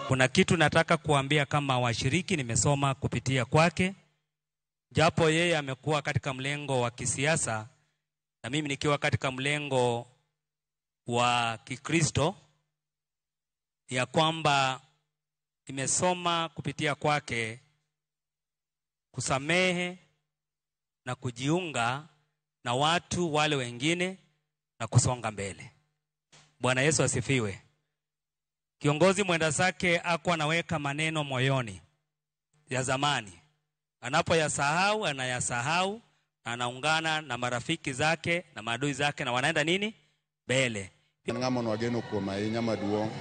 Speaker 27: Kuna kitu nataka kuambia kama washiriki, nimesoma kupitia kwake, japo yeye amekuwa katika mlengo wa kisiasa na mimi nikiwa katika mlengo wa Kikristo, ya kwamba nimesoma kupitia kwake kusamehe na kujiunga na watu wale wengine na kusonga mbele. Bwana Yesu asifiwe. Kiongozi mwenda zake hakuwa anaweka maneno moyoni. ya zamani. Anapoyasahau, anayasahau, anaungana na marafiki zake na maadui zake na wanaenda nini? Mbele.
Speaker 8: En ng'ama nwageno kuom ahinya maduong'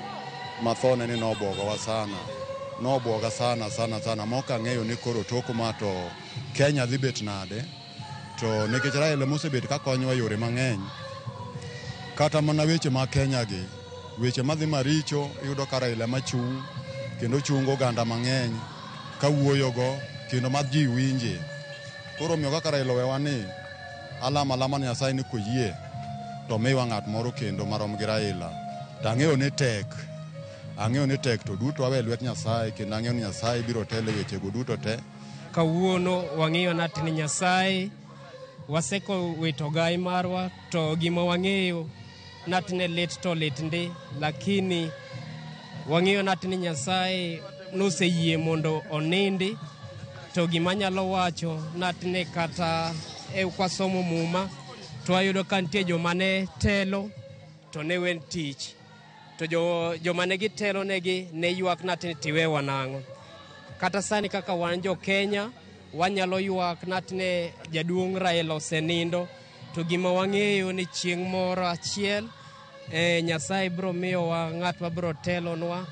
Speaker 8: ma thone ni nobwogowa sana. Nobwoga sana sana sana mok ang'eyo ni koro tok ma to Kenya dhi bet nade. To nikech Raila mosebet ka konyowa yore mang'eny, kata mana weche mag Kenya gi, weche madhi maricho iyudo ka Raila machung' kendo chungo oganda mang'eny kawuoyogo kendo ma ji winje. Koro omiyo kaka Raila owewa ni, alamo alama ni Nyasaye ni koyie to miwa ng'at moro kendo marom gi Raila. To ang'eyo ni tek, ang'eyo ni tek to duto awe e lwet Nyasaye kendo ang'eyo ni Nyasaye biro telo e wechego duto te.
Speaker 10: Kawuono wang'eyo ni Nyasaye waseko wito gai marwa to gima wang'eyo natne lit to lit ndi, lakini wang'eyo natne Nyasaye noseyie mondo onindi. To gima anyalo wacho natne kata e kwasomo muma to wayudo ka nitie joma ne telo to ne wen tich, to joma ne gitelo negi ne ywak natne tiwewa nang'o. Kata sani kaka wan jo Kenya wanyalo ywak natne jaduong' Raila osenindo, to gima wang'eyo ni chieng' moro achiel Nyasaye biro miyowa ng'at ma biro telonwa.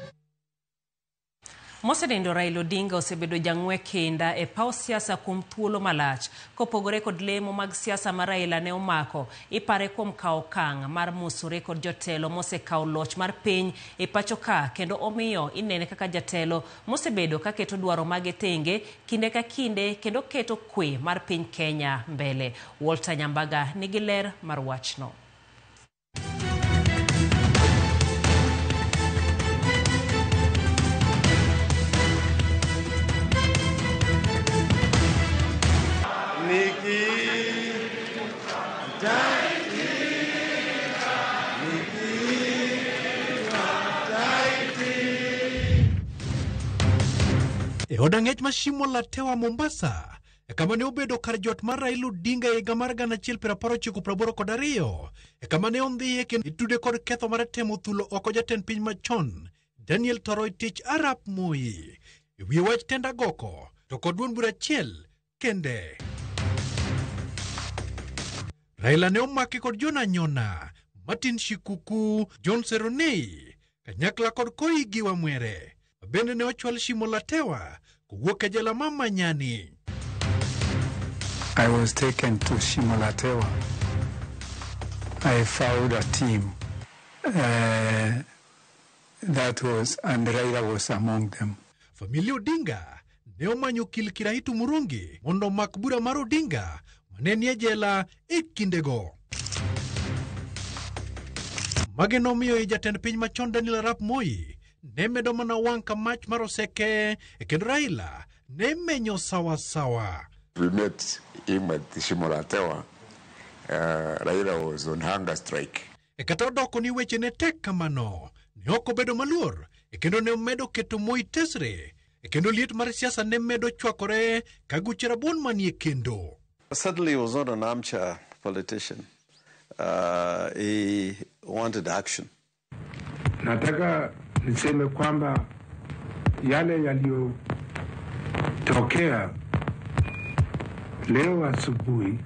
Speaker 1: Mosenindo Raila Odinga osebedo jang'we kinda e paw siasa kuom thuolo malach. Kopogore kod lemo mag siasa ma Raila ne omako, ipare kuom kawo okang' mar mosore kod jotelo mosekawo loch mar piny e pacho ka, kendo omiyo inene kaka jatelo mosebedo kaketo dwaro mage tenge kinde ka kinde kendo keto kwe mar piny Kenya mbele. Walter Nyambaga nigi ler mar wachno.
Speaker 11: E od ang'ech ma Shimo la Tewa Mombasa, kama ne obedo kar jot mar Raila Odinga e higa mar 1982, kama ne ondhiye kendo itude kod ketho mar temo thulo oko jatend piny machon Daniel Toroitich arap Moi e wi wach tend agoko to kod duond bura achiel kende. Raila ne omaki kod John Anyona, Martin Shikuku, John Seronei kanyakla kod Koigi Wamwere. Bende ne ochwal Shimo la Tewa kowuok e jela ma Manyani.
Speaker 12: I was taken to Shimo la Tewa. I found a team that was, and Raila was among them.
Speaker 11: Familia Odinga ne omanyo okil Kiraitu Murungi mondo omak bura mar Odinga mane nie jela e kindego. Mage nomiyo i jatend piny machon Daniel Arap Moi ne medo mana wang' ka mach mar oseke, kendo Raila ne menyo sawasawa.
Speaker 13: We met him at Shimo la Tewa. Raila was on hunger strike.
Speaker 11: E kata odoko ni weche ne tek kamano, ne ok obedo maluor, kendo ne omedo keto Moi tesre, kendo liet mar siasa ne medo chwakore ka guche rabuon manie kendo.
Speaker 14: Suddenly he was not an armchair politician. He wanted action.
Speaker 12: Nataka niseme kwamba yale yaliyotokea leo asubuhi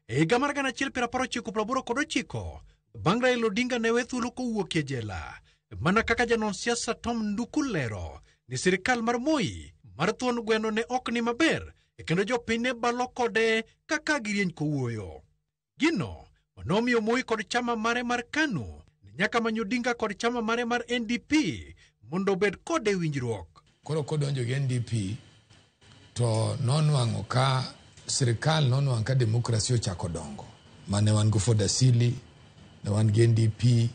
Speaker 11: E higa mar 1989, bang' Raila Odinga ne we thuolo kowuok e jela, mana kaka janon siasa Tom Nduku lero ni sirikal mar Moi mar thuon gweno ne ok ni maber, kendo jopiny ne balo kode kaka girieny kowuoyo. Gino manomiyo Moi kod chama mare mar KANU ne nyaka manyo Odinga kod chama mare mar NDP mondo obed kode winjruok.
Speaker 26: Koro kodonjo gi NDP to nonwang'o ka sirikal nonwang'o ka demokrasi ochako dongo. Mane wan go Ford Asili, ne wan gi NDP,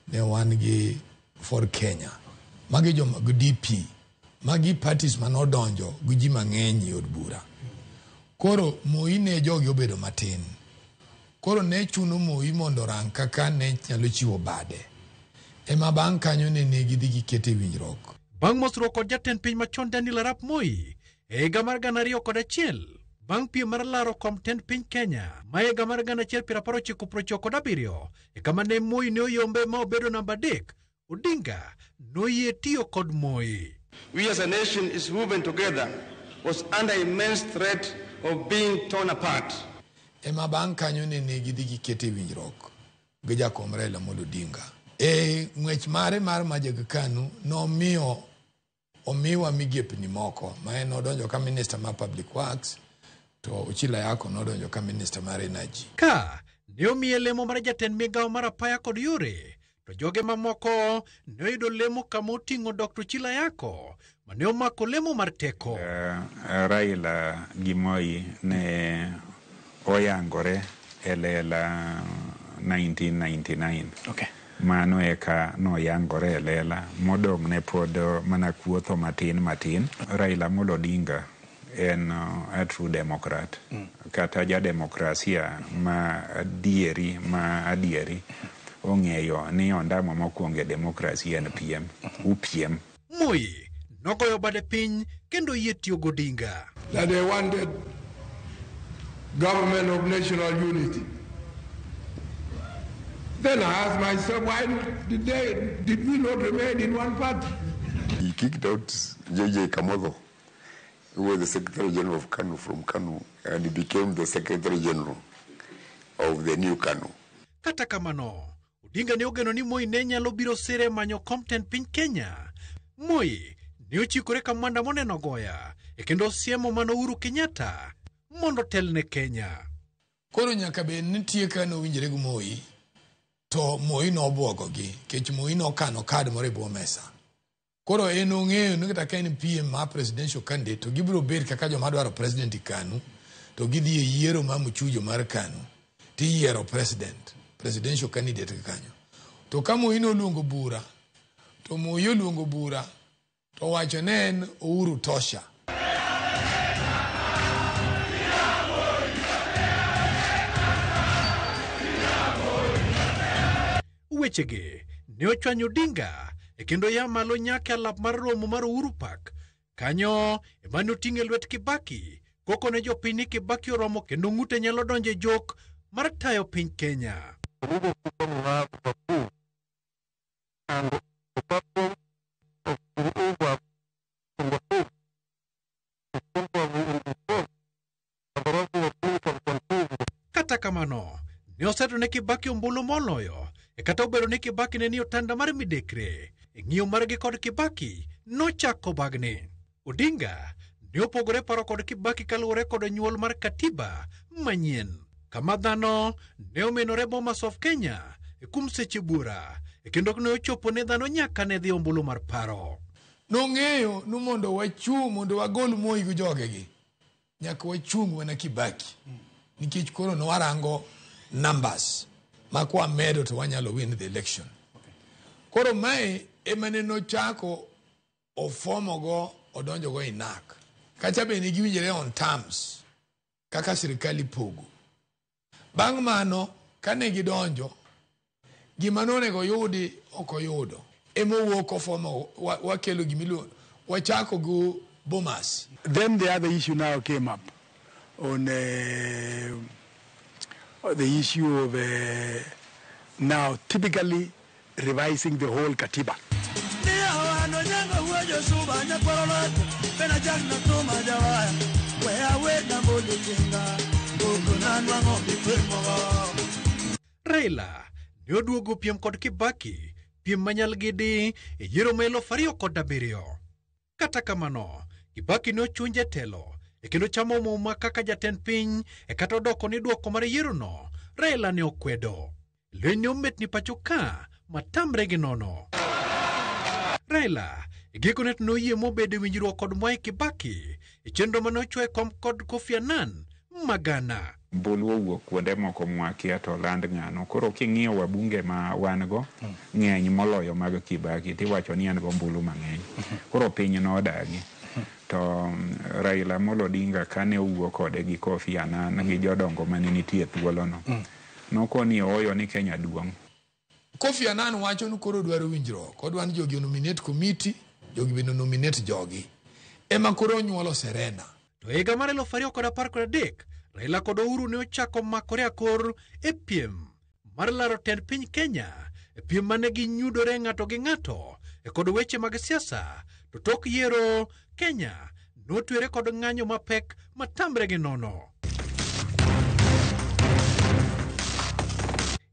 Speaker 26: ne wan gi Ford Kenya. Magi joma gi DP. Magi parties manodonjo gi ji mang'eny e od bura. Koro Moi ne jogi obedo matin. Koro ne chuno Moi mondo orang kaka ne nyalo chiwo bade. Ema bang' kanyo ne gidhi gikete winjruok.
Speaker 11: Bang' mosruok kod jatend piny machon Daniel Arap Moi e higa mar 2001, bang' piem mar laro kom tend piny Kenya ma higa mar 1997, e kama ne Moi ne oyombe ma obedo namba 3, Odinga noyie tiyo kod Moi.
Speaker 4: We as a nation is woven together was under immense threat of being torn apart.
Speaker 26: Ema bang' kanyo nene gidhi gikete winjruok gi jakom Raila Amolo Odinga. E ng'wech mare mar Majag Kanu nomiyo omiwa migepni moko ma en nodonjo ka minister mar Public Works to Ochilo Ayako nodonjo ka minister mar Energy.
Speaker 11: Ka ne omiye lemo mar jatend migawo mar apaya kod yore, to joge mamoko ne oyudo lemo kama oting'o Dr. Ochilo Ayako mane omako lemo mar teko.
Speaker 9: Raila gi Moi ne oyangore e lela 1999.
Speaker 15: Okay.
Speaker 9: Mano eka noyangore e lela, modong' ne pod mana kuotho matin matin. Raila Amolo Odinga en a true democrat. Kata ja demokrasia ma adieri ong'eyo ni ondamo mokwongo e demokrasia en piem, upiem.
Speaker 11: Moi nogoyo bade piny kendo yie tiyo gi Odinga.
Speaker 16: That they wanted government of national unity. Then I asked myself, why did we not remain in one party?
Speaker 13: He kicked out J.J. Kamotho, who was the Secretary General of KANU from KANU, and he became the Secretary General of the new KANU.
Speaker 11: Kata kamano, Odinga ne ogeno ni Moi ne nyalo biro sire manyo kom tend piny Kenya. Moi ne ochikore ka mwanda moneno goya, e kendo siemo mano Uhuru Kenyatta mondo telne Kenya.
Speaker 26: Koro nyaka bed nitie ka nowinjore gi Moi, to Moi nobwogogi nikech Moi nokano kad moro e bwo mesa. Koro en ong'eyo ni kata ka en PM ma presidential candidate to gibiro bet kaka joma dwaro president e KANU to gidhi e yiero ma mchujo mar KANU tiyiero presidential candidate kanyo. To ka Moi noluongo bura, to Moi oluongo bura to wacho ne en Uhuru tosha.
Speaker 11: Wechegi ne ochwanyo Odinga e kendo ya malo nyaka alap mar romo mar Uhuru Park. Kanyo ema ne oting'e lwet Kibaki koko ne jopiny ni Kibaki oromo kendo ng'ute nyalo donjo e jok mar tayo piny Kenya. Kata kamano, ne oseto ne Kibaki ombulu moloyo, e kata obedo ni Kibaki ne ni otanda mar midekre, e ng'iyo margi kod Kibaki nochako bagni. Odinga ne opogore paro kod Kibaki kaluwore kod nyuol mar katiba manyien, kama dhano ne omenore Bomas of Kenya e kuom seche buora, e kendo ne ochopo ne dhano nyaka ne dhi ombulu mar paro.
Speaker 26: Nong'eyo ni mondo wachung' mondo wagol Moi gi jogegi, nyaka wachung' mana Kibaki. Nikech koro nwarango numbers ma kwamedo to wanyalo win the election. Koro mae ema ne nochako ofomogo odonjogo e NARC. Kacha be ne giwinjore on terms kaka sirikal ipogo. Bang' mano kane gidonjo, gima nonego yudi ok oyudo. Ema owuok ofomo wakelo gimiluongo wachako gi Bomas.
Speaker 12: Then the other issue now came up on the issue of now typically revising the whole Katiba.
Speaker 11: Raila ne oduogo piem kod Kibaki, piem manyal gidi e yiero ma 2007. Kata kamano, Kibaki ne ochunje e telo e kendo chamo muma kaka jatend piny e kata odoko ni duoko mar yierono Raila ne okwedo. Lweny ne ometni pacho ka matamre gi nono. Raila e gikone to noyie mobedo e winjruok kod Mwai Kibaki e chenro mane ochwoye kom kod Kofi Annan Magana.
Speaker 9: Mbulu owuok kuonde moko mwakia to land ng'ano. Koro king'iyo wabunge ma wan go ng'eny moloyo mag Kibaki tiwacho ni en go mbulu mang'eny. Koro piny nodagi. To Raila Amolo Odinga kane owuok kode gi Kofi Annan gi jodongo mane nitie thuolono, nokoni ooyo ni Kenya duong'.
Speaker 26: Kofi Annan wacho ni koro dwaro winjruok, odwa ni jogi nominate committee, jogi bende nominate jogi. Ema koro onyuolo Serena.
Speaker 11: To higa mar 2013, Raila kod Uhuru ne ochako makore akor e piem mar laro tend piny Kenya e piem mane ginyudore ng'ato gi ng'ato e kod weche mag siasa, to tok yiero Kenya notwere kod ng'anyo mapek matamre gi nono.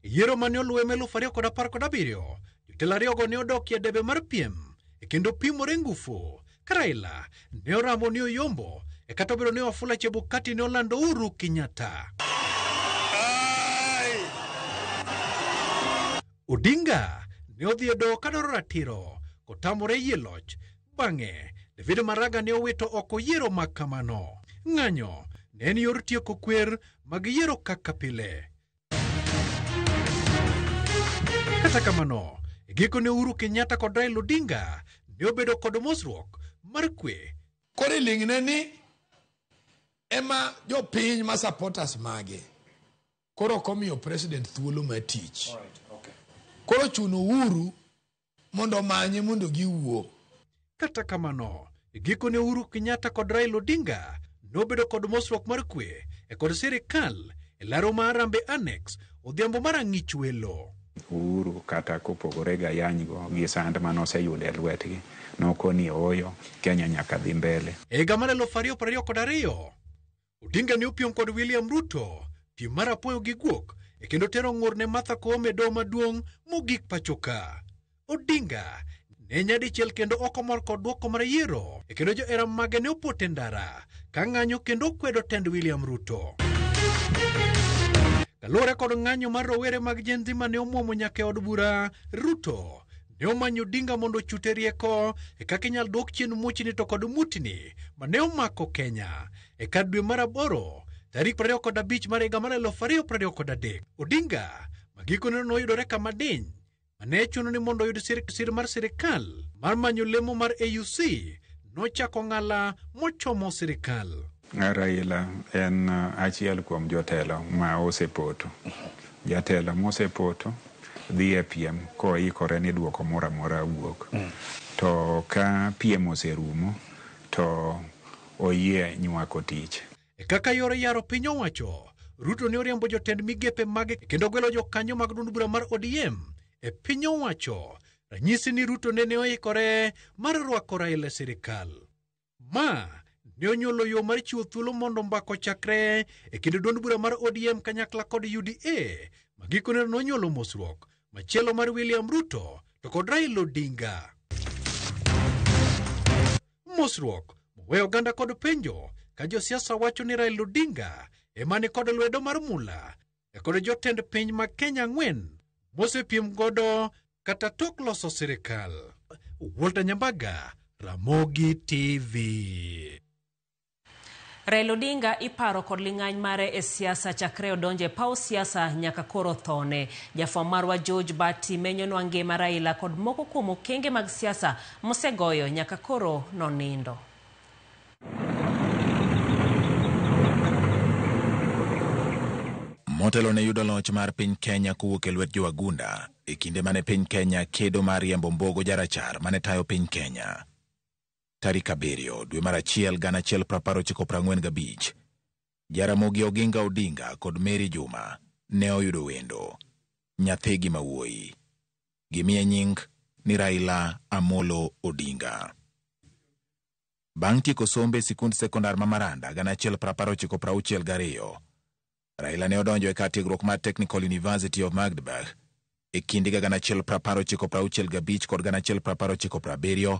Speaker 11: Yiero mane oluwe ma 2017, jotelo ariyogo ne odokie debe mar piem e kendo pimore ngufu ka Raila ne oramo ni oyombo e kata obedo ni Wafula Chebukati ne olando Uhuru Kenyatta. Odinga ne odhi e doho kadwaro ratiro kotamore yie loch. Bang'e, David Maraga ne owito oko yiero ma kamano. Ng'anyo ne en yor tieko kwer mag yiero kaka pile. Kata kamano, e gikone Uhuru Kenyatta kod Raila Odinga ne obedo kod mosruok mar kwe.
Speaker 26: Koro iling'ne ni ema jopiny ma supporters mage koro ok omiyo president thuolo mar tich. Koro chuno Uhuru mondo omanye mondo giwuo.
Speaker 11: Kata kamano, e gikone Uhuru Kenyatta kod Raila Odinga nobedo kod mosruok mar kwe e kod sirikal e laro mar Harambee Annex odhiambo mar ang'ich welo.
Speaker 9: Uhuru kata kopogore gi ayany go gi sand mane oseyudo e lwetgi, nokoni ooyo, Kenya nyaka dhi mbele.
Speaker 11: E higa mar 2022, Odinga ne opiem kod William Ruto piem mar apoyo gi guok e kendo tero ng'ur ne Martha Koome e doho maduong' mogik pachoka. Odinga ne nyadichiel kendo ok omor kod duoko mar yiero e kendo johera mage ne opoto e ndara ka ng'anyo kendo kwedo tend William Ruto. Kaluwore kod ng'anyo mar rowere mag Gen Z mane omuomo nyaka e od bura, Ruto ne omanyo Odinga mondo ochute rieko e kaka inyal duok chien muchni to kod mutni mane omako Kenya. E kar dwe mar aboro tarik 25 mar higa mar 2023, Odinga ma gikone noyudore kama diny mane chuno ni mondo oyud sir mar sirikal mar manyo lemo mar AUC nochako ng'ala mochomo sirikal.
Speaker 9: Raila en achiel kuom jotelo ma osepoto. Jatelo mosepoto dhi e piem koikore ni duoko moro amora wuok. To ka piem oserumo to oyie nywako tich.
Speaker 11: E kaka yor yaro piny owacho, Ruto ne oriembo jotend migepe mage kendo gwelo jokanyo mag duond bura mar ODM e piny owacho. Ranyisi ni Ruto nene oikore mar rwako Raila e sirikal. Ma ne onyuolo yo mar chiwo thuolo mondo mbaka ochakre e kind duond bura mar ODM kanyakla kod UDA ma gikone nonyuolo mosruok machielo mar William Ruto to kod Raila Odinga. Mosruok moweyo oganda kod penjo ka josiasa wacho ni Raila Odinga ema ni kod lwedo mar mula e kod jotend piny ma Kenya ang'wen mosepiem godo kata tok loso sirikal. Walter Nyambaga, Ramogi TV.
Speaker 1: Raila Odinga iparo kod ling'any mare e siasa chakre odonje paw siasa nyaka koro thone. Jafwambo marwa George Bati menyonwa ngima Raila kod moko kuom okenge mag siasa mosegoyo nyaka koro nonindo.
Speaker 15: Motelo ne yudo loch mar piny Kenya kowuok e lwet jowagunda e kinde mane piny Kenya kedo mar riembo Mbogo jarachar mane tayo piny Kenya. Tarik 7 dwe mar 1 1945, Jaramogi Oginga Odinga kod Mary Juma ne oyudo wendo, nyathigi ma wuoyi. Gimiye nying ni Raila Amolo Odinga. Bang' tieko sombe e sikund sekondar ma Maranda 1962, Raila ne odonjo e kar tiegruok mar Technical University of Magdeburg e kind higa 1965 kod 1977,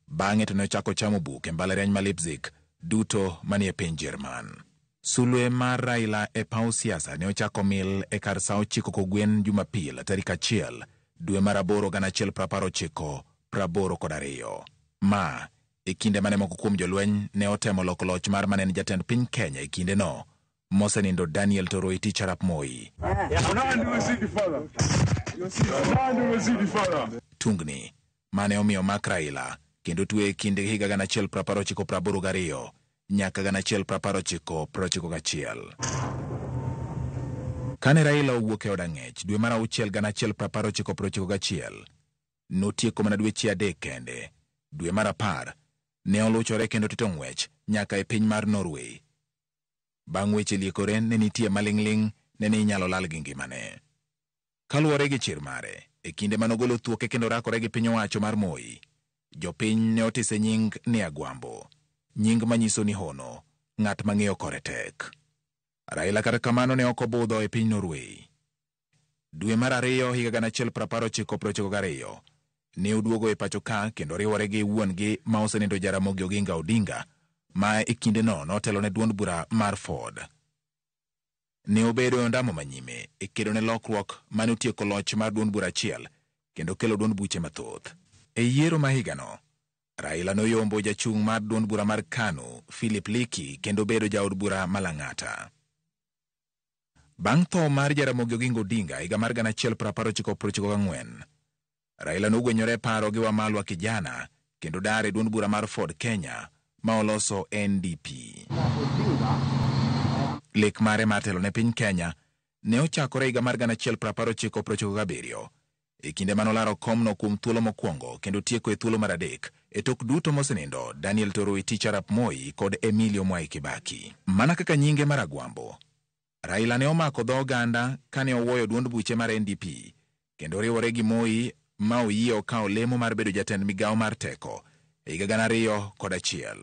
Speaker 15: bang'e to ne ochako chamo buk e mbalariany ma Leipzig duto manie piny Jerman. Sulwe mar Raila e paw siasa ne ochako mil e kar sa 9 kogwen Jumapil tarik 1 dwe mar 8 1982. Ma e kinde mane moko kuom jolweny ne otemo loko loch mar mane en jatend piny Kenya e kindeno mosenindo Daniel Toroitich arap Moi. Tungni mane omiyo mak Raila kendo tueye e kind higa 1982 nyaka 1991. Kane Raila owuok e od ang'ech dwe mar 6 1991, notieko mana dweche 3 kende. Dwe mar 10 ne oluchore kendo tito ng'wech nyaka e piny mar Norway. Bang' weche liekore ne nitie maling'ling' ne ni inyalo lal gi ngimane. Kaluwore gi chir mare, E kinde mane ogolo thuoke kendo rakore gi piny owacho mar Moi, jopiny ne otise nying ni Agwambo, nying manyiso ni hono, ng'at mang'eyo kore tek. Raila kata kamano ne ok obudho e piny Norway. Dwe mar ariyo higa 1992 ne oduogo e pacho ka kendo riwore gi wuon-gi ma osenindo Jaramogi Oginga Odinga ma e kindeno notelo ne duond bura mar Ford. Ne obedo e ondamo manyime e kedo ne lokruok mane otieko loch mar duond bura achiel kendo kelo duond buche mathoth. E yiero ma higano, Raila noyombo jachung' mar duond bura mar KANU Philip Leakey kendo bedo jaod bura ma Lang'ata. Bang' tho mar Jaramogi Oginga Odinga higa mar 1994, Raila nogwenyore e paro gi Wamalwa Kijana kendo dar e duond bura mar Ford Kenya ma oloso NDP. Lek mare mar telo ne piny Kenya ne ochakore higa mar 1997 e kinde mane olaro komno kuom thuolo mokwongo kendo tieko e thuolo mar adek e tok duto mosenindo Daniel Toroitich arap Moi kod Emilio Mwai Kibaki. Mana kaka nyinge mar Agwambo, Raila ne omako dho oganda kane owuoyo duond buche mar NDP kendo riwore gi Moi ma oyie okawo lemo mar bedo jatend migawo mar teko e higa 2001.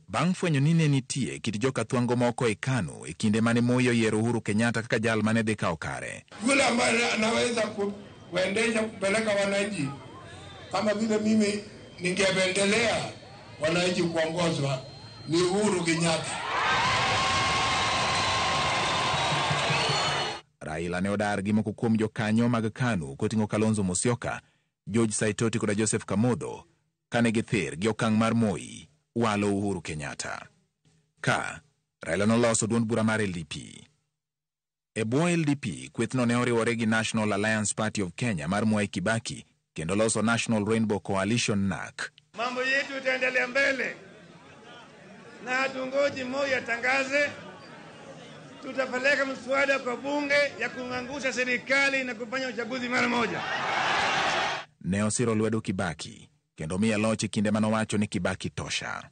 Speaker 15: Bang' fwenyo ni ne nitie kit jokathwango moko e KANU e kinde mane Moi oyiero Uhuru Kenyatta kaka jal mane dhi kawo kare.
Speaker 16: Yule ambaye anaweza kuendesha kupeleka wananchi kama vile mimi ningependelea wananchi kuongozwa ni Uhuru Kenyatta.
Speaker 15: Raila ne odar gi moko kuom jokanyo mag KANU koting'o Kalonzo Musyoka, George Saitoti koda Joseph Kamotho kane githir gi okang' mar Moi walo Uhuru Kenyatta. Ka Raila noloso duond bura mar LDP. E bwo LDP, kwethno ne oriwore gi National Alliance Party of Kenya mar Mwai Kibaki kendo loso National Rainbow Coalition NAC.
Speaker 4: Mambo yetu itaendelea mbele na hatungoji Moi atangaze. Tutapeleka mswada kwa bunge ya kung'angusha serikali na kufanya uchaguzi mara moja.
Speaker 15: Ne osiro lwedo Kibaki kendo miye loch e kinde manowacho ni Kibaki tosha.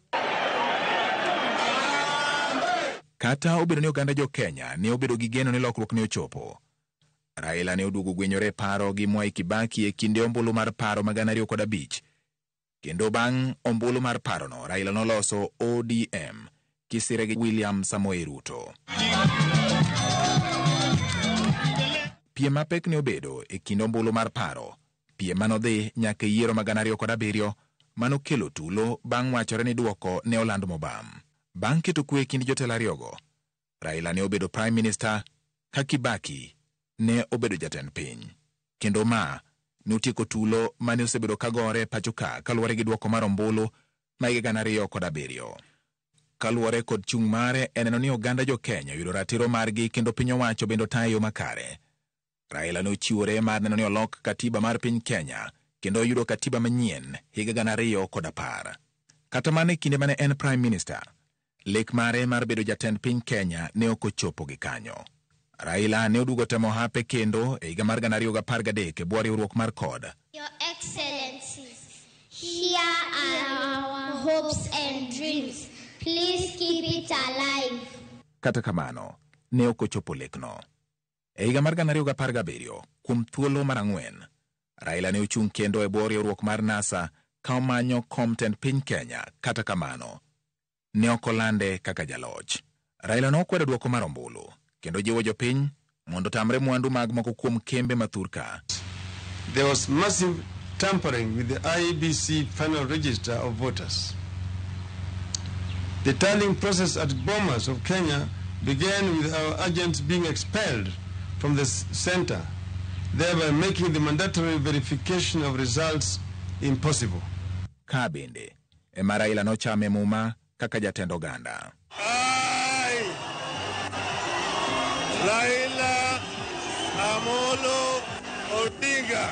Speaker 15: Kata obedo ni oganda jo Kenya ne obedo gi geno ni lokruok ne ochopo, Raila ne oduogo gwenyore paro gi Mwai Kibaki e kinde ombulu mar paro ma 2005 kendo bang' ombulu mar parono Raila noloso ODM kisire gi William Samoei Ruto. Piem mapek ne obedo e kind ombulu mar paro, piem manodhi nyaka e yiero ma 2007 manokelo tulo bang' wachore ni duoko ne oland mobam. Bang' keto kwe e kind jotelo ariyogo, Raila ne obedo Prime Minister ka Kibaki ne obedo jatend piny. Kendo ma notieko tulo mane osebedo kagore pacho ka kaluwore gi duoko mar ombulu ma higa 2007. Kaluwore kod chung' mare e neno ni oganda jo Kenya oyudo ratiro margi kendo piny owacho bende otayo yo makare. Raila nochiwore mar neno ni olok katiba mar piny Kenya kendo oyudo katiba manyien higa 2010. Kata mana e kinde mane en Prime Minister, lek mare mar bedo jatend piny Kenya ne ok ochopo gi kanyo. Raila ne oduogo temo hape kendo e higa mar 2013 e bwo riwruok mar CORD.
Speaker 17: Your Excellencies, here are our hopes and dreams. Please keep it alive.
Speaker 15: Kata kamano, ne ok ochopo lekno. E higa mar 2017, kuom thuolo mar ang'wen, Raila ne ochung' kendo e bwo riwruok mar NASA ka omanyo kom tend piny Kenya. Kata kamano, ne ok olande kaka jaloch. Raila nokwedo duoko mar ombulu kendo jiwo jopiny mondo otamre mwandu mag moko kuom kembe mathurka.
Speaker 4: There was massive tampering with the IEBC final register of voters. The tallying process at Bomas of Kenya began with our agents being expelled from the center, thereby making the mandatory verification of results impossible.
Speaker 15: Ka bende ema Raila nochame muma kaka jatend oganda.
Speaker 4: Raila Amolo Odinga.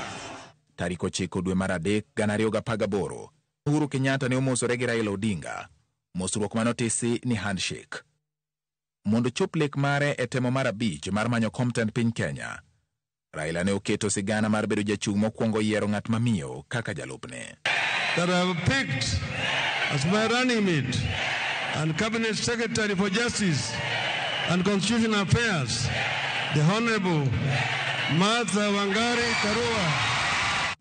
Speaker 15: Tarik 9 dwe mar 3 2018, Uhuru Kenyatta ne omosore gi Raila Odinga, mosruok manotisi ni handshake. Mondo chop lek mare e temo mar 5 mar manyo kom tend piny Kenya, Raila ne oketo sigana mar bedo jachung' mokwongo yiero ng'at mamiyo kaka jalupne.
Speaker 4: That I have picked as my running mate and Cabinet Secretary for Justice, and Constitutional Affairs, the Honorable Martha Wangari Karua.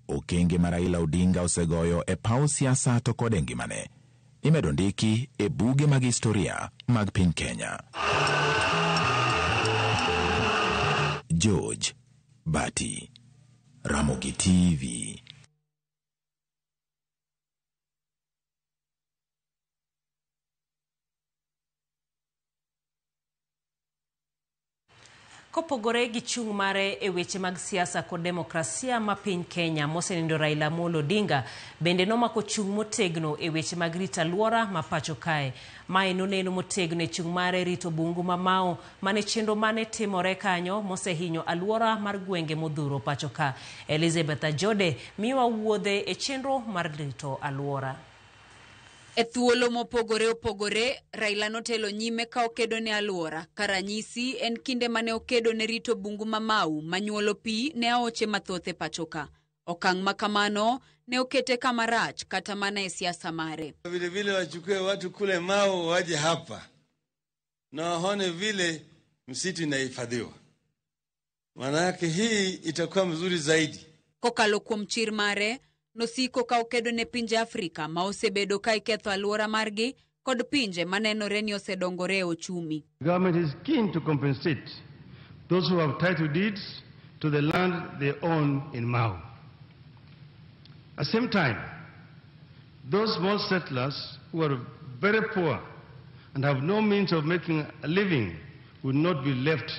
Speaker 15: Okenge ma Raila Odinga osegoyo e paw siasa to kod e ngimane imedo ndiki e buge mag historia mag piny Kenya. George Bati, Ramogi TV.
Speaker 1: Kopogore gi chung' mare e weche mag siasa kod demokrasia ma piny Kenya mosenindo Raila Amolo Odinga bende nomako chung' motegno e weche mag rito alwora ma pacho kae. Mae noneno motegno e chung' mare rito bungu ma Mau mane chenro mane timore kanyo mosehinyo alwora mar gwenge modhuro pacho ka. Elizabeth Ajode miyowa wuodhe e chenro mar rito alwora.
Speaker 19: E thuolo mopogore opogore, Raila notelo nyime ka okedo ne alwora. Ka ranyisi en kinde mane okedo ne rito bungu ma Mau manyuolo pi ne aoche mathoth e pacho ka. Okang' ma kamano ne okete kama rach kata mana e siasa mare.
Speaker 4: Vile vile wachukue watu kule Mau waje hapa na waone vile msitu inahifadhiwa, maana yake hii itakuwa mzuri zaidi.
Speaker 19: Kokalo kuom chir mare, nosiko ka okedo ne pinje Afrika ma osebedo ka iketho alwora margi kod pinje manenore ni osedongore e ochumi.
Speaker 4: The government is keen to compensate those who have title deeds to the land they own in Mau. At the same time, those small settlers who are very poor and have no means of making a living will not be left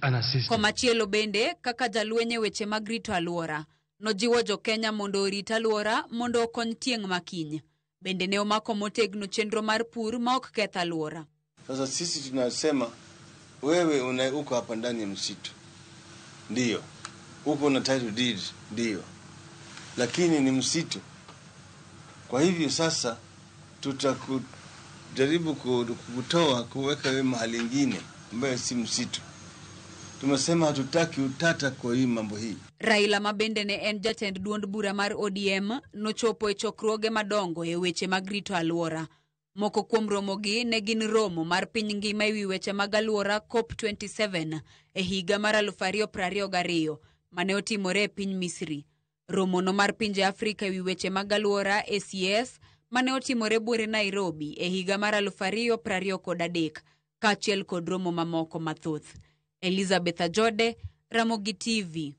Speaker 4: unassisted.
Speaker 19: Komachielo bende, kaka jalweny e weche mag rito alwora, nojiwo jo-Kenya mondo orit alwora mondo okony tieng' makiny. Bende ne omako motegno chenro mar pur ma ok keth alwora.
Speaker 4: Sasa sisi tunasema wewe una uko hapa ndani ya msitu, ndiyo, uko na title deed, ndiyo, lakini ni msitu. Kwa hivyo sasa tutakujaribu kukutoa kuweka wewe mahali ingine ambayo si msitu. Tumesema hatutaki utata kwa hii mambo hii.
Speaker 19: Raila ma bende ne en jatend duond bura mar ODM nochopo e chokruoge madongo e weche mag rito alwora. Moko kuom romogi ne gin romo mar piny ngima ewi weche mag alwora COP27 e higa mar 2022 mane otimore e piny Misri. Romono mar pinje Afrika ewi weche mag alwora ACS mane otimore buore Nairobi e higa mar 2023 kaachiel kod romo mamoko mathoth. Elizabeth Ajode, Ramogi TV.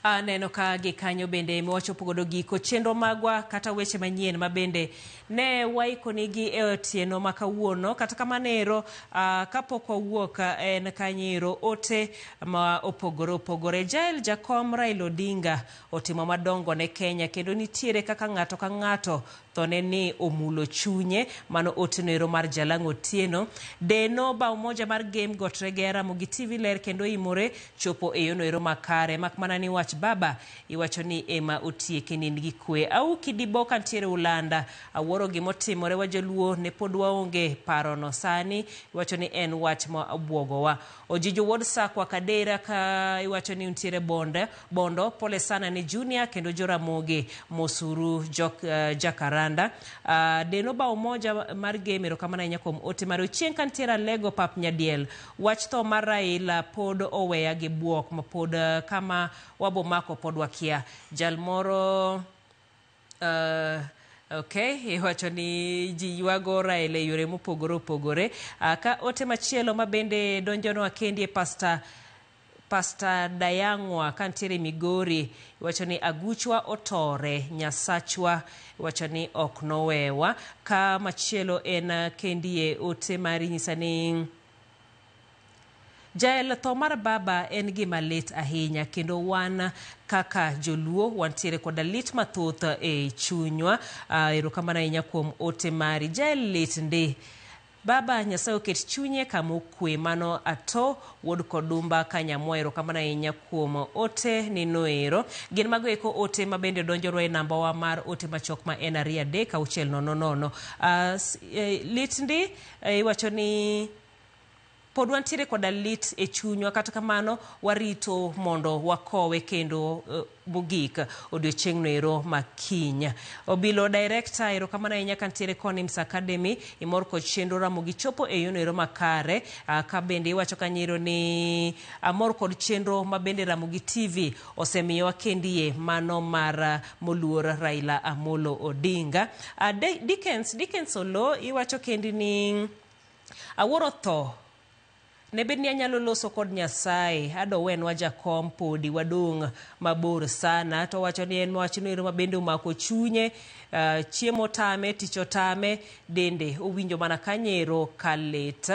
Speaker 1: Aneno ka gikanyo bende wachopo godo giko chenro magwa kata weche manyien ma bende ne waikonigi e otieno ma kawuono. Kata kamano ero, kapok wawuok en kanyo ote ma opogore opogore. Jael Jakom Raila Odinga otimo madongo ne Kenya kendo nitiere kaka ng'ato ka ng'ato thone ni omulo chunye. Mano ote ero mar Jalang'o Otieno. Deno ba umoja mar game Gotrege Ramogi TV ler kendo imore chopo e yono ero makare mak mana ni wach baba iwacho ni ema otieke nind gi kwe. Au kidibo kantiere Ulanda awuoro gimotimore wa joluo ne pod waonge parono sani iwacho ni en wach ma obwogowa. Ojijo Wuod Sakwa Kadera ka iwacho ni untiere Bondo pole sana ni Junior kendo Joramogi Mosuru jok, Jakaranda. Deno ba umoja mar game erokamano ahinya kuom ote mare. Ochieng' kantiere Alego Pap Nyadiel wach tho mar Raila pod oweya gi buok ma pod kama wabomako pod wakia. Jal moro okay, iwacho ni ji ywago Raila e yore mopogore opogore. Ka ote machielo ma bende donjonwa kendi e Pastor Dayang'wa kantiere Migori iwacho ni aguchwa otore Nyasachwa iwacho ni ok nowewa. Ka machielo en kendie ote mari nyisa ni Jael tho mar baba en gima lit ahinya kendo wan kaka joluo wantiere koda lit mathoth e chunywa. Erokamano ahinya kuom ote mari. Jael lit ndi baba Nyasaye oket chunye kama okwe. Mano ato wuod Kodumba Kanyamwa erokamano ahinya kuom ote ninoero. Gin mago eko ote ma bende donjorwa e namba wa mar ote machok ma en 2 3 6 0 0. Lit ndi iwacho ni Pod wantiere koda lit e chunywa, kata kamano warito mondo wakowe kendo mogik odiochieng' noero makiny. Obilo director, erokamano ahinya kantiere Konims Academy, imor kod chenro Ramogi chopo e yono ero makare. Ka bende iwacho kanyero ni amor kod chenro ma bende Ramogi TV osemiyowa kendie mano mar moluor Raila Amolo Odinga. Dickens Olo iwacho kendi ni awuoro tho ne bed ni anyalo loso kod Nyasaye, ado wenwa jakom podi wadong' mabor sana. To wacho ni en wach noero ma bende omako chunye, chiemo tame, tich otame, dende owinjo mana kanyero kalit.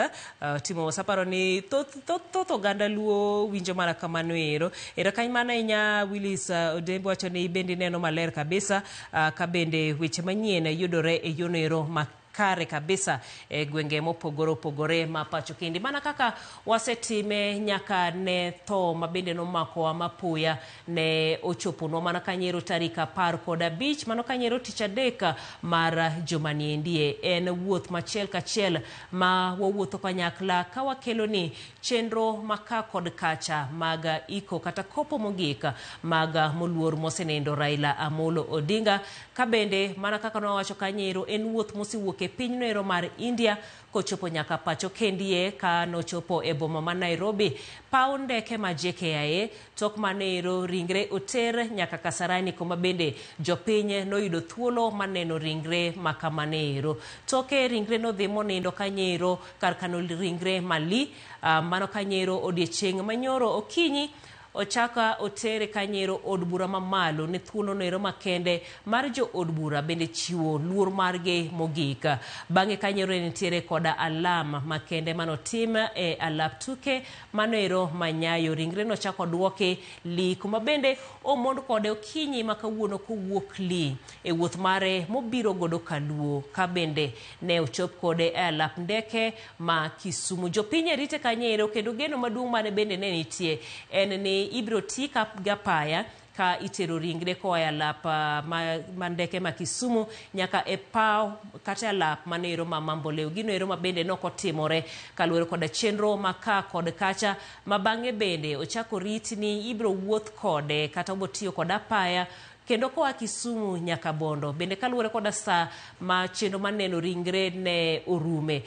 Speaker 1: Timo saparo ni thoth oganda Luo winjo mana kamano ero. Erokamano ahinya Willis Odembo wacho ni bende neno maler kabisa, ka bende weche manyien yudore e yono ero ma kare kabisa e gwenge mopogore opogore ma pacho kendi. Mana kaka wasetime nyaka ne tho ma bende nomakowa mapoya ne ochoponwa mana kanyero tarik 15, mano kanyero tich adek mar juma niendie. En wuoth machiel kachiel ma wawuotho kanyakla ka wakelo ni chenro maka kod kacha mag iko kata kopo mogik mag moluor mosenendo Raila Amolo Odinga. Ka bende mana kaka nowacho kanyero, en wuoth mosewuok e piny noero mar India kochopo nyaka pacho kendie ka nochopo e boma ma Nairobi paw ndeke ma JKIA. Tok manero ringre oter nyaka Kasarani kuma bende jopiny noyudo thuolo maneno ringre makamanero. Toke ringre nodhi monindo kanyero kar kano ringre mali, mano kanyero odiechieng' manyoro okinyi ochaka otere kanyero od bura mamalo ne thuolo noero makende mar jo od bura bende chiwo luor margi mogik. Bang'e kanyero ne nitiere koda alam makende manotim e alap tuke manoero manyayo. Ringre nochako duoke Li kuma bende omond kode okinyi ma kawuono kowuok Li e wuoth mare mobiro godo Kaluo, ka bende ne ochop kode e alap ndeke ma Kisumu. Jopiny rite kanyero kendo geno maduong' mane bende ne nitie en ni ibiro ti gapaya ka itero ringre koa e alap ma ndeke ma Kisumu nyaka e paw kata alap manero ma Mamboleo. Gino ero ma bende nokotimore kaluwore koda chenro ma ka kod kacha ma bang'e bende ochako rit ni ibiro wuoth kode kata obotiyo kod apaya kendo koa Kisumu nyaka Bondo. Bende kaluwore koda saa ma chenro maneno ringre ne orume,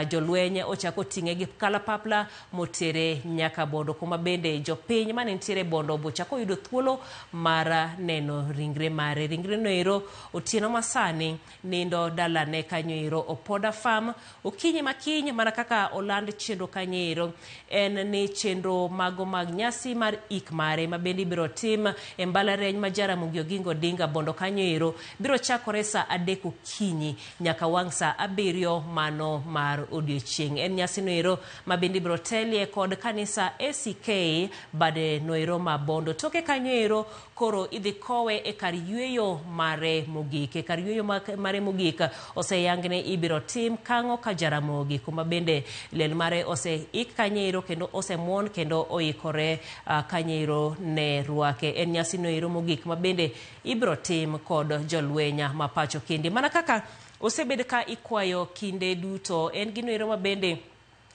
Speaker 1: jolweny ochako ting'e gi kalapapla motere nyaka Bondo, kuma bende jopiny mane nitiere Bondo bochako yudo thuolo mar neno ringre mare. Ringre noero otieno masani nindo dalane kanyo ero Opoda Farm. Okinyi makiny mana kaka oland chenro kanyo ero en ni chenro mago mag nyasi mar ik mare ma bende ibiro tim e mbalariany ma Jaramogi Oginga Odinga Bondo kanyo ero biro chakore saa 3 okinyi nyaka wang' saa 7 mano mar odiochieng'. En nyasi noero ma bende ibiro telie kod kanisa ACK bade noero ma Bondo. Toke kanyo ero koro idhi kowe e kar yweyo mare mogik. E kar yweyo mare mogik oseyangne ibiro tim kang'o ka Jaramogi, kuma bende liel mare oseik kanyo ero kendo osemuon kendo oikore kanyo ero ne rwake. En nyasi noero mogik ma bende ibiro tim kod jolweny ma pacho kende. Mana kaka osebed ka ikwayo kinde duto, en gino ero ma bende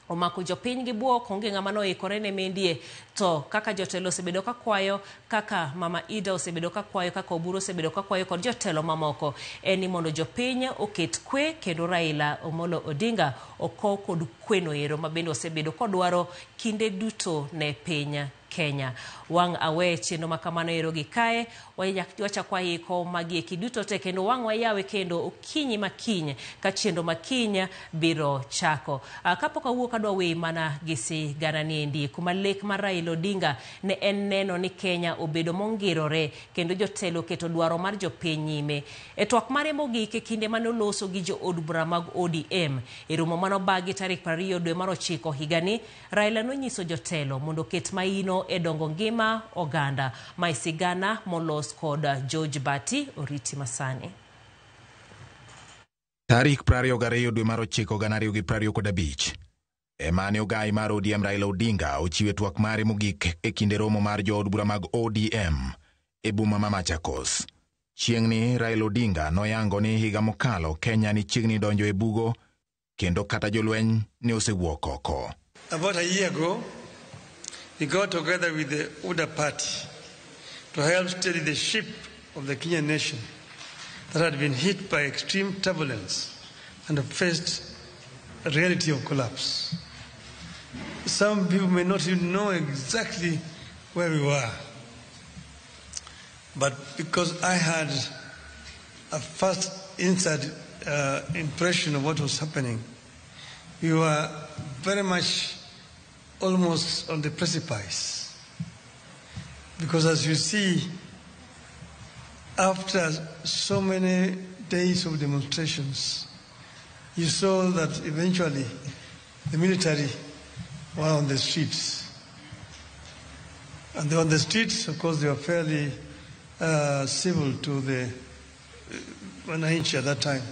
Speaker 1: omako jopiny gi buok, onge ng'ama noikore ne mendie. To kaka jotelo osebedo ka kwayo, kaka Mama Ida osebedo ka kwayo, kaka Oburu osebedo ka kwayo kod jotelo mamoko, en ni mondo jopiny oket kwe kendo Raila Amolo Odinga okow kod kwe noero ma bende osebedo kodwaro kinde duto ne piny Kenya. Wang' awe chenro ma kamano ero gi kae, wachako waiko magi eki duto te kendo wang' wayawe kendo okinyi makiny ka chenro makiny biro chako. Kapok awuok adwa weyi mana gi sigana niendi kuma lek mar Raila Odinga ne en neno ni Kenya obedo mongirore kendo jotelo oketo dwaro mar jopiny nyime. E twak mare mogik e kinde mane oloso gi jo od bura mag ODM e romo manobagi tarik 20 dwe mar 9 higani, Raila nonyiso jotelo mondo oket maino e dongo ngima oganda. Mae sigana molos kod George Bati oriti masani.
Speaker 15: Tarik 22 dwe mar 9 2025 ema ne ogai mar ODM Raila Odinga ochiwe twak mare mogik e kinde romo mar jood bura mag ODM e boma ma Machakos. Chieng'ni Raila Odinga noyango ni higa mokalo Kenya ni chiegni donjo e bugo kendo kata jolweny ne osewuok oko.
Speaker 4: About a year ago, we got together with the UDA party to help steady the ship of the Kenyan nation that had been hit by extreme turbulence and faced a reality of collapse. Some people may not even know exactly where we were, but because I had a first inside impression of what was happening, we were very much almost on the precipice. Because as you see, after so many days of demonstrations, you saw that eventually the military were on the streets. And they were on the streets, of course, they were fairly civil to the Wananchi at that time.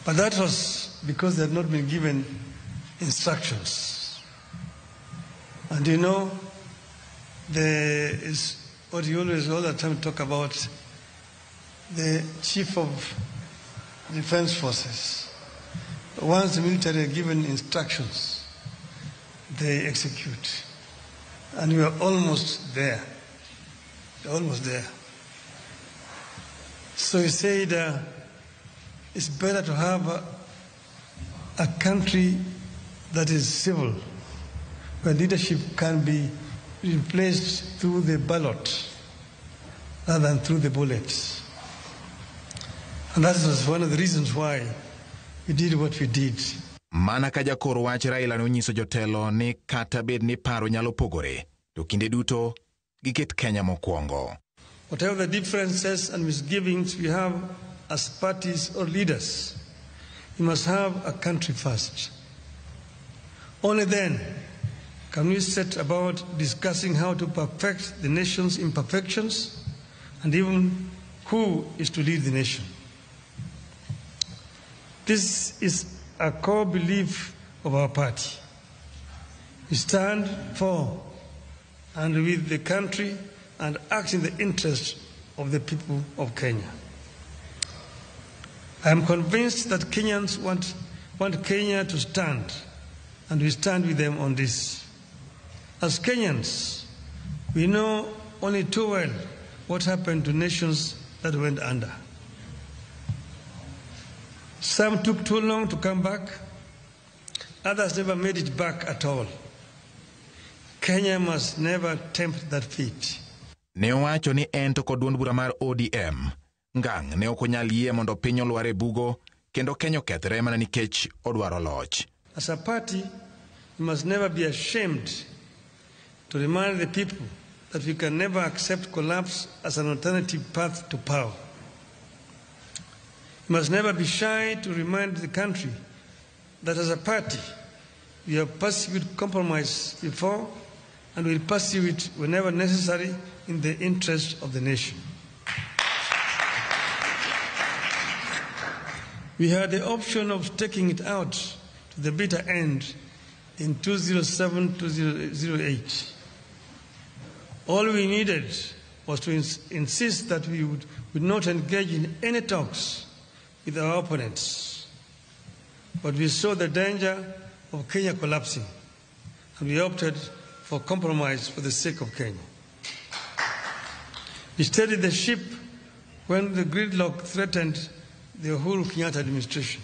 Speaker 4: But that was because they had not been given instructions. And you know, there is what you always all the time talk about, the chief of defense forces. Once the military are given instructions, they execute. And we are almost there. Almost there. So he said it's better to have a country that is civil, where leadership can be replaced through the ballot rather than through the bullets. And that was one of the reasons why we did what we did.
Speaker 15: Mana ka jakor wach Raila nonyiso jotelo ni kata bed ni paro nyalo pogore, to kinde duto giket Kenya mokwongo.
Speaker 4: Whatever the differences and misgivings we have as parties or leaders, we must have a country first. Only then can we set about discussing how to perfect the nation's imperfections and even who is to lead the nation. This is a core belief of our party. We stand for and with the country and act in the interest of the people of Kenya. I am convinced that Kenyans want Kenya to stand, and we stand with them on this. As Kenyans, we know only too well what happened to nations that went under. Some took too long to come back, others never made it back at all. Kenya must never tempt that fate.
Speaker 15: Ne owacho ni en to kod duond bura mar ODM ngang' ne ok onyal yie mondo piny olwar e bugo kendo Kenya okethre mana nikech odwaro loch.
Speaker 4: As a party, we must never be ashamed to remind the people that we can never accept collapse as an alternative path to power. We must never be shy to remind the country that as a party, we have pursued compromise before and will pursue it whenever necessary in the interest of the nation. We had the option of taking it out to the bitter end in 2007-2008. All we needed was to insist that we would not engage in any talks with our opponents. But we saw the danger of Kenya collapsing, and we opted for compromise for the sake of Kenya. We steadied the ship when the gridlock threatened the Uhuru Kenyatta administration.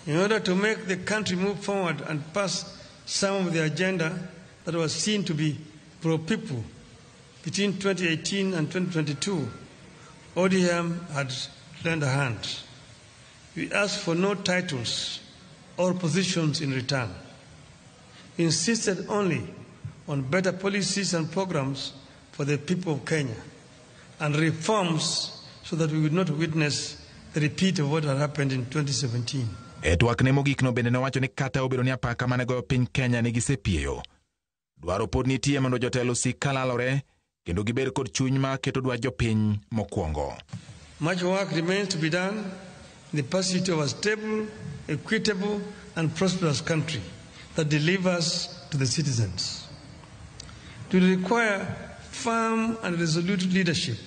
Speaker 4: In order to make the country move forward and pass some of the agenda that was seen to be pro-people between 2018 and 2022, ODM had lent a hand. We asked for no titles or positions in return. We insisted only on better policies and programs for the people of Kenya and reforms so that we would not witness the repeat of what had happened in 2017.
Speaker 15: E twakne mogik no bende nowacho ni kata obedo ni apaka mane goyo piny Kenya ne gisepieyo, dwaro pod nitie mondo jotelo osik kalalore kendo gibed kod chuny ma keto dwach jopiny mokwongo.
Speaker 4: Much work remains to be done in the pursuit of a stable, equitable, and prosperous country that delivers to the citizens. It will require firm and resolute leadership,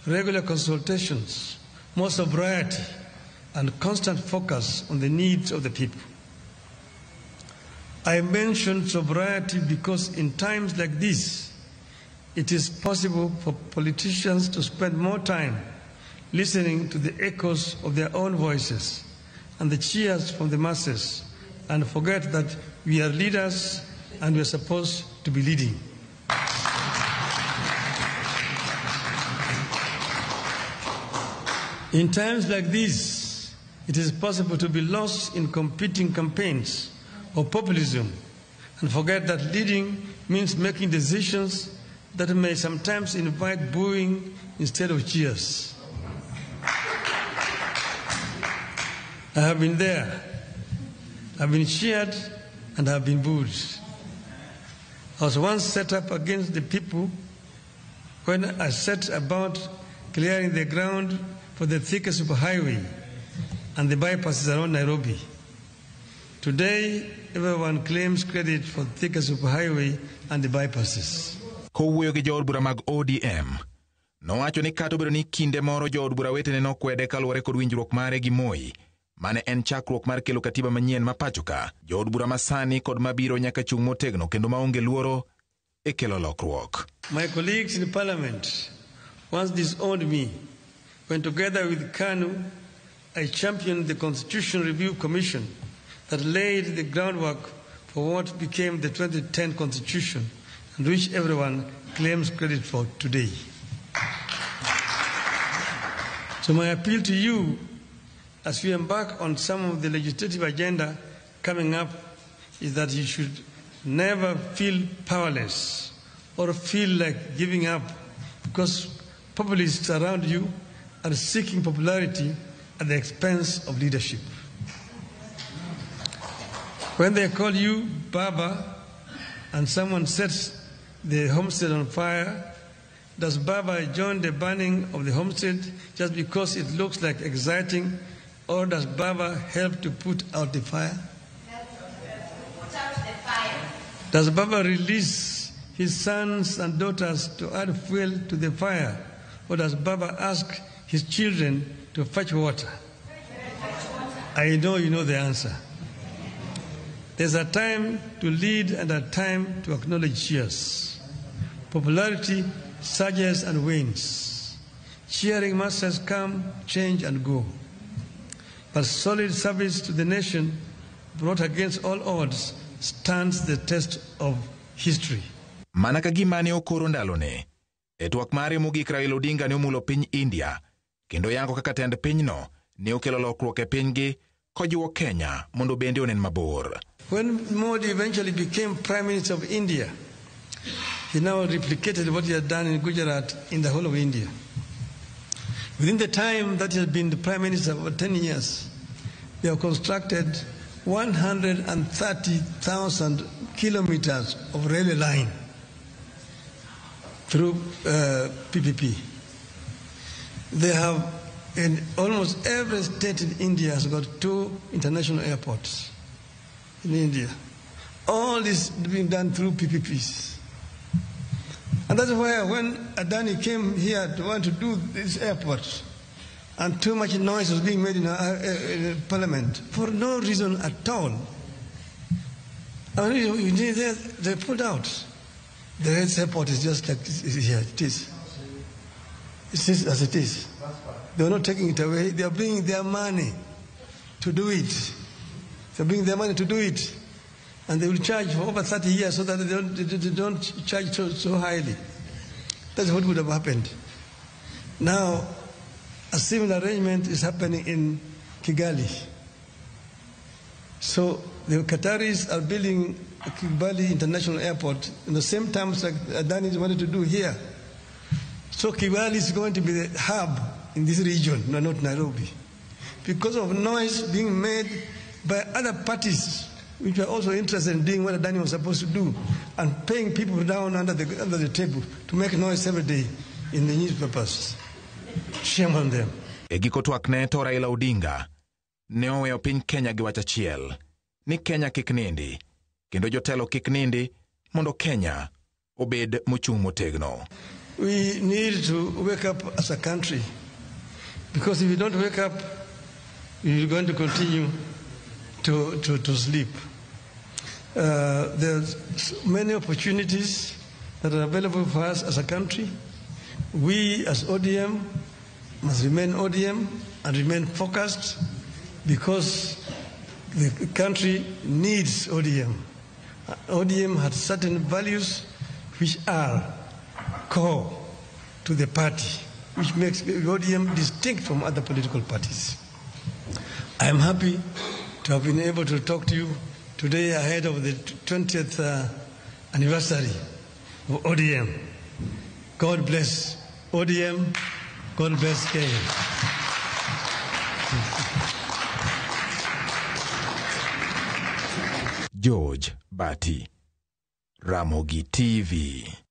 Speaker 4: regular consultations, more sobriety, and constant focus on the needs of the people. I mentioned sobriety because in times like this, it is possible for politicians to spend more time listening to the echoes of their own voices and the cheers from the masses and forget that we are leaders and we are supposed to be leading. In times like these, it is possible to be lost in competing campaigns or populism and forget that leading means making decisions that may sometimes invite booing instead of cheers. I have been there. I've been cheered and I've been booed. I was once set up against the people when I set about clearing the ground for the Thika superhighway and the bypasses around Nairobi. Today, everyone claims credit for Thika superhighway and the bypasses.
Speaker 15: Kowuoyo gi jood bura mag ODM, nowacho ni kata obedo ni kinde moro jood bura wetene nokwede kaluwore kod winjruok mare gi Moi, mane en chakruok mar kelo katiba manyien ma pacho ka, jood bura masani kod mabiro nyaka chung' motegno kendo maonge luoro e kelo lokruok.
Speaker 4: My colleagues in parliament once disowned me when together with KANU I championed the Constitution Review Commission that laid the groundwork for what became the 2010 Constitution and which everyone claims credit for today. So my appeal to you as we embark on some of the legislative agenda coming up is that you should never feel powerless or feel like giving up because populists around you are seeking popularity at the expense of leadership. When they call you Baba and someone sets the homestead on fire, does Baba join the burning of the homestead just because it looks like exciting, or does Baba help to put out the fire? Does Baba release his sons and daughters to add fuel to the fire, or does Baba ask his children to fetch water? I know you know the answer. There's a time to lead and a time to acknowledge cheers. Popularity surges and wanes. Cheering masses come, change, and go. But solid service to the nation, brought against all odds, stands the test of history.
Speaker 15: Mana ka gima ne okoro ndalone, e twak mare mogik Raila Odinga ne omulo piny India kendo yango kaka tend pinyno ne okelo lokruok e pinygi kojiwo Kenya mondo bende onen mabor.
Speaker 4: When Modi eventually became Prime Minister of India, he now replicated what he had done in Gujarat in the whole of India. Within the time that he has been the Prime Minister for 10 years, they have constructed 130,000 kilometers of railway line through PPP. They have, in almost every state in India has got 2 international airports in India. All this being done through PPPs. And that's why when Adani came here to want to do this airport, and too much noise was being made in parliament for no reason at all. And they pulled out. The airport is just like here, it is. It is as it is. They are not taking it away. They are bringing their money to do it. They are bringing their money to do it. And they will charge for over 30 years so that they don't charge so highly. That's what would have happened. Now, a similar arrangement is happening in Kigali. So the Qataris are building Kigali International Airport in the same terms like Adani wanted to do here. So Kigali is going to be the hub in this region, no, not Nairobi. Because of noise being made by other parties which were also interested in doing what Adani was supposed to do and paying people down under the table to make noise every day in the newspapers. Shame on them.
Speaker 15: E giko twakne to Raila Odinga ne oweyo piny Kenya gi wach achiel ni Kenya kik nindi kendo jotelo kik nindi mondo Kenya obed mochung' motegno.
Speaker 4: We need to wake up as a country, because if we don't wake up, we're going to continue to sleep. There's many opportunities that are available for us as a country. We as ODM must remain ODM and remain focused because the country needs ODM. ODM has certain values which are core to the party, which makes ODM distinct from other political parties. I am happy to have been able to talk to you today ahead of the 20th anniversary of ODM. God bless ODM. God bless Kenya.
Speaker 15: George Bati, Ramogi TV.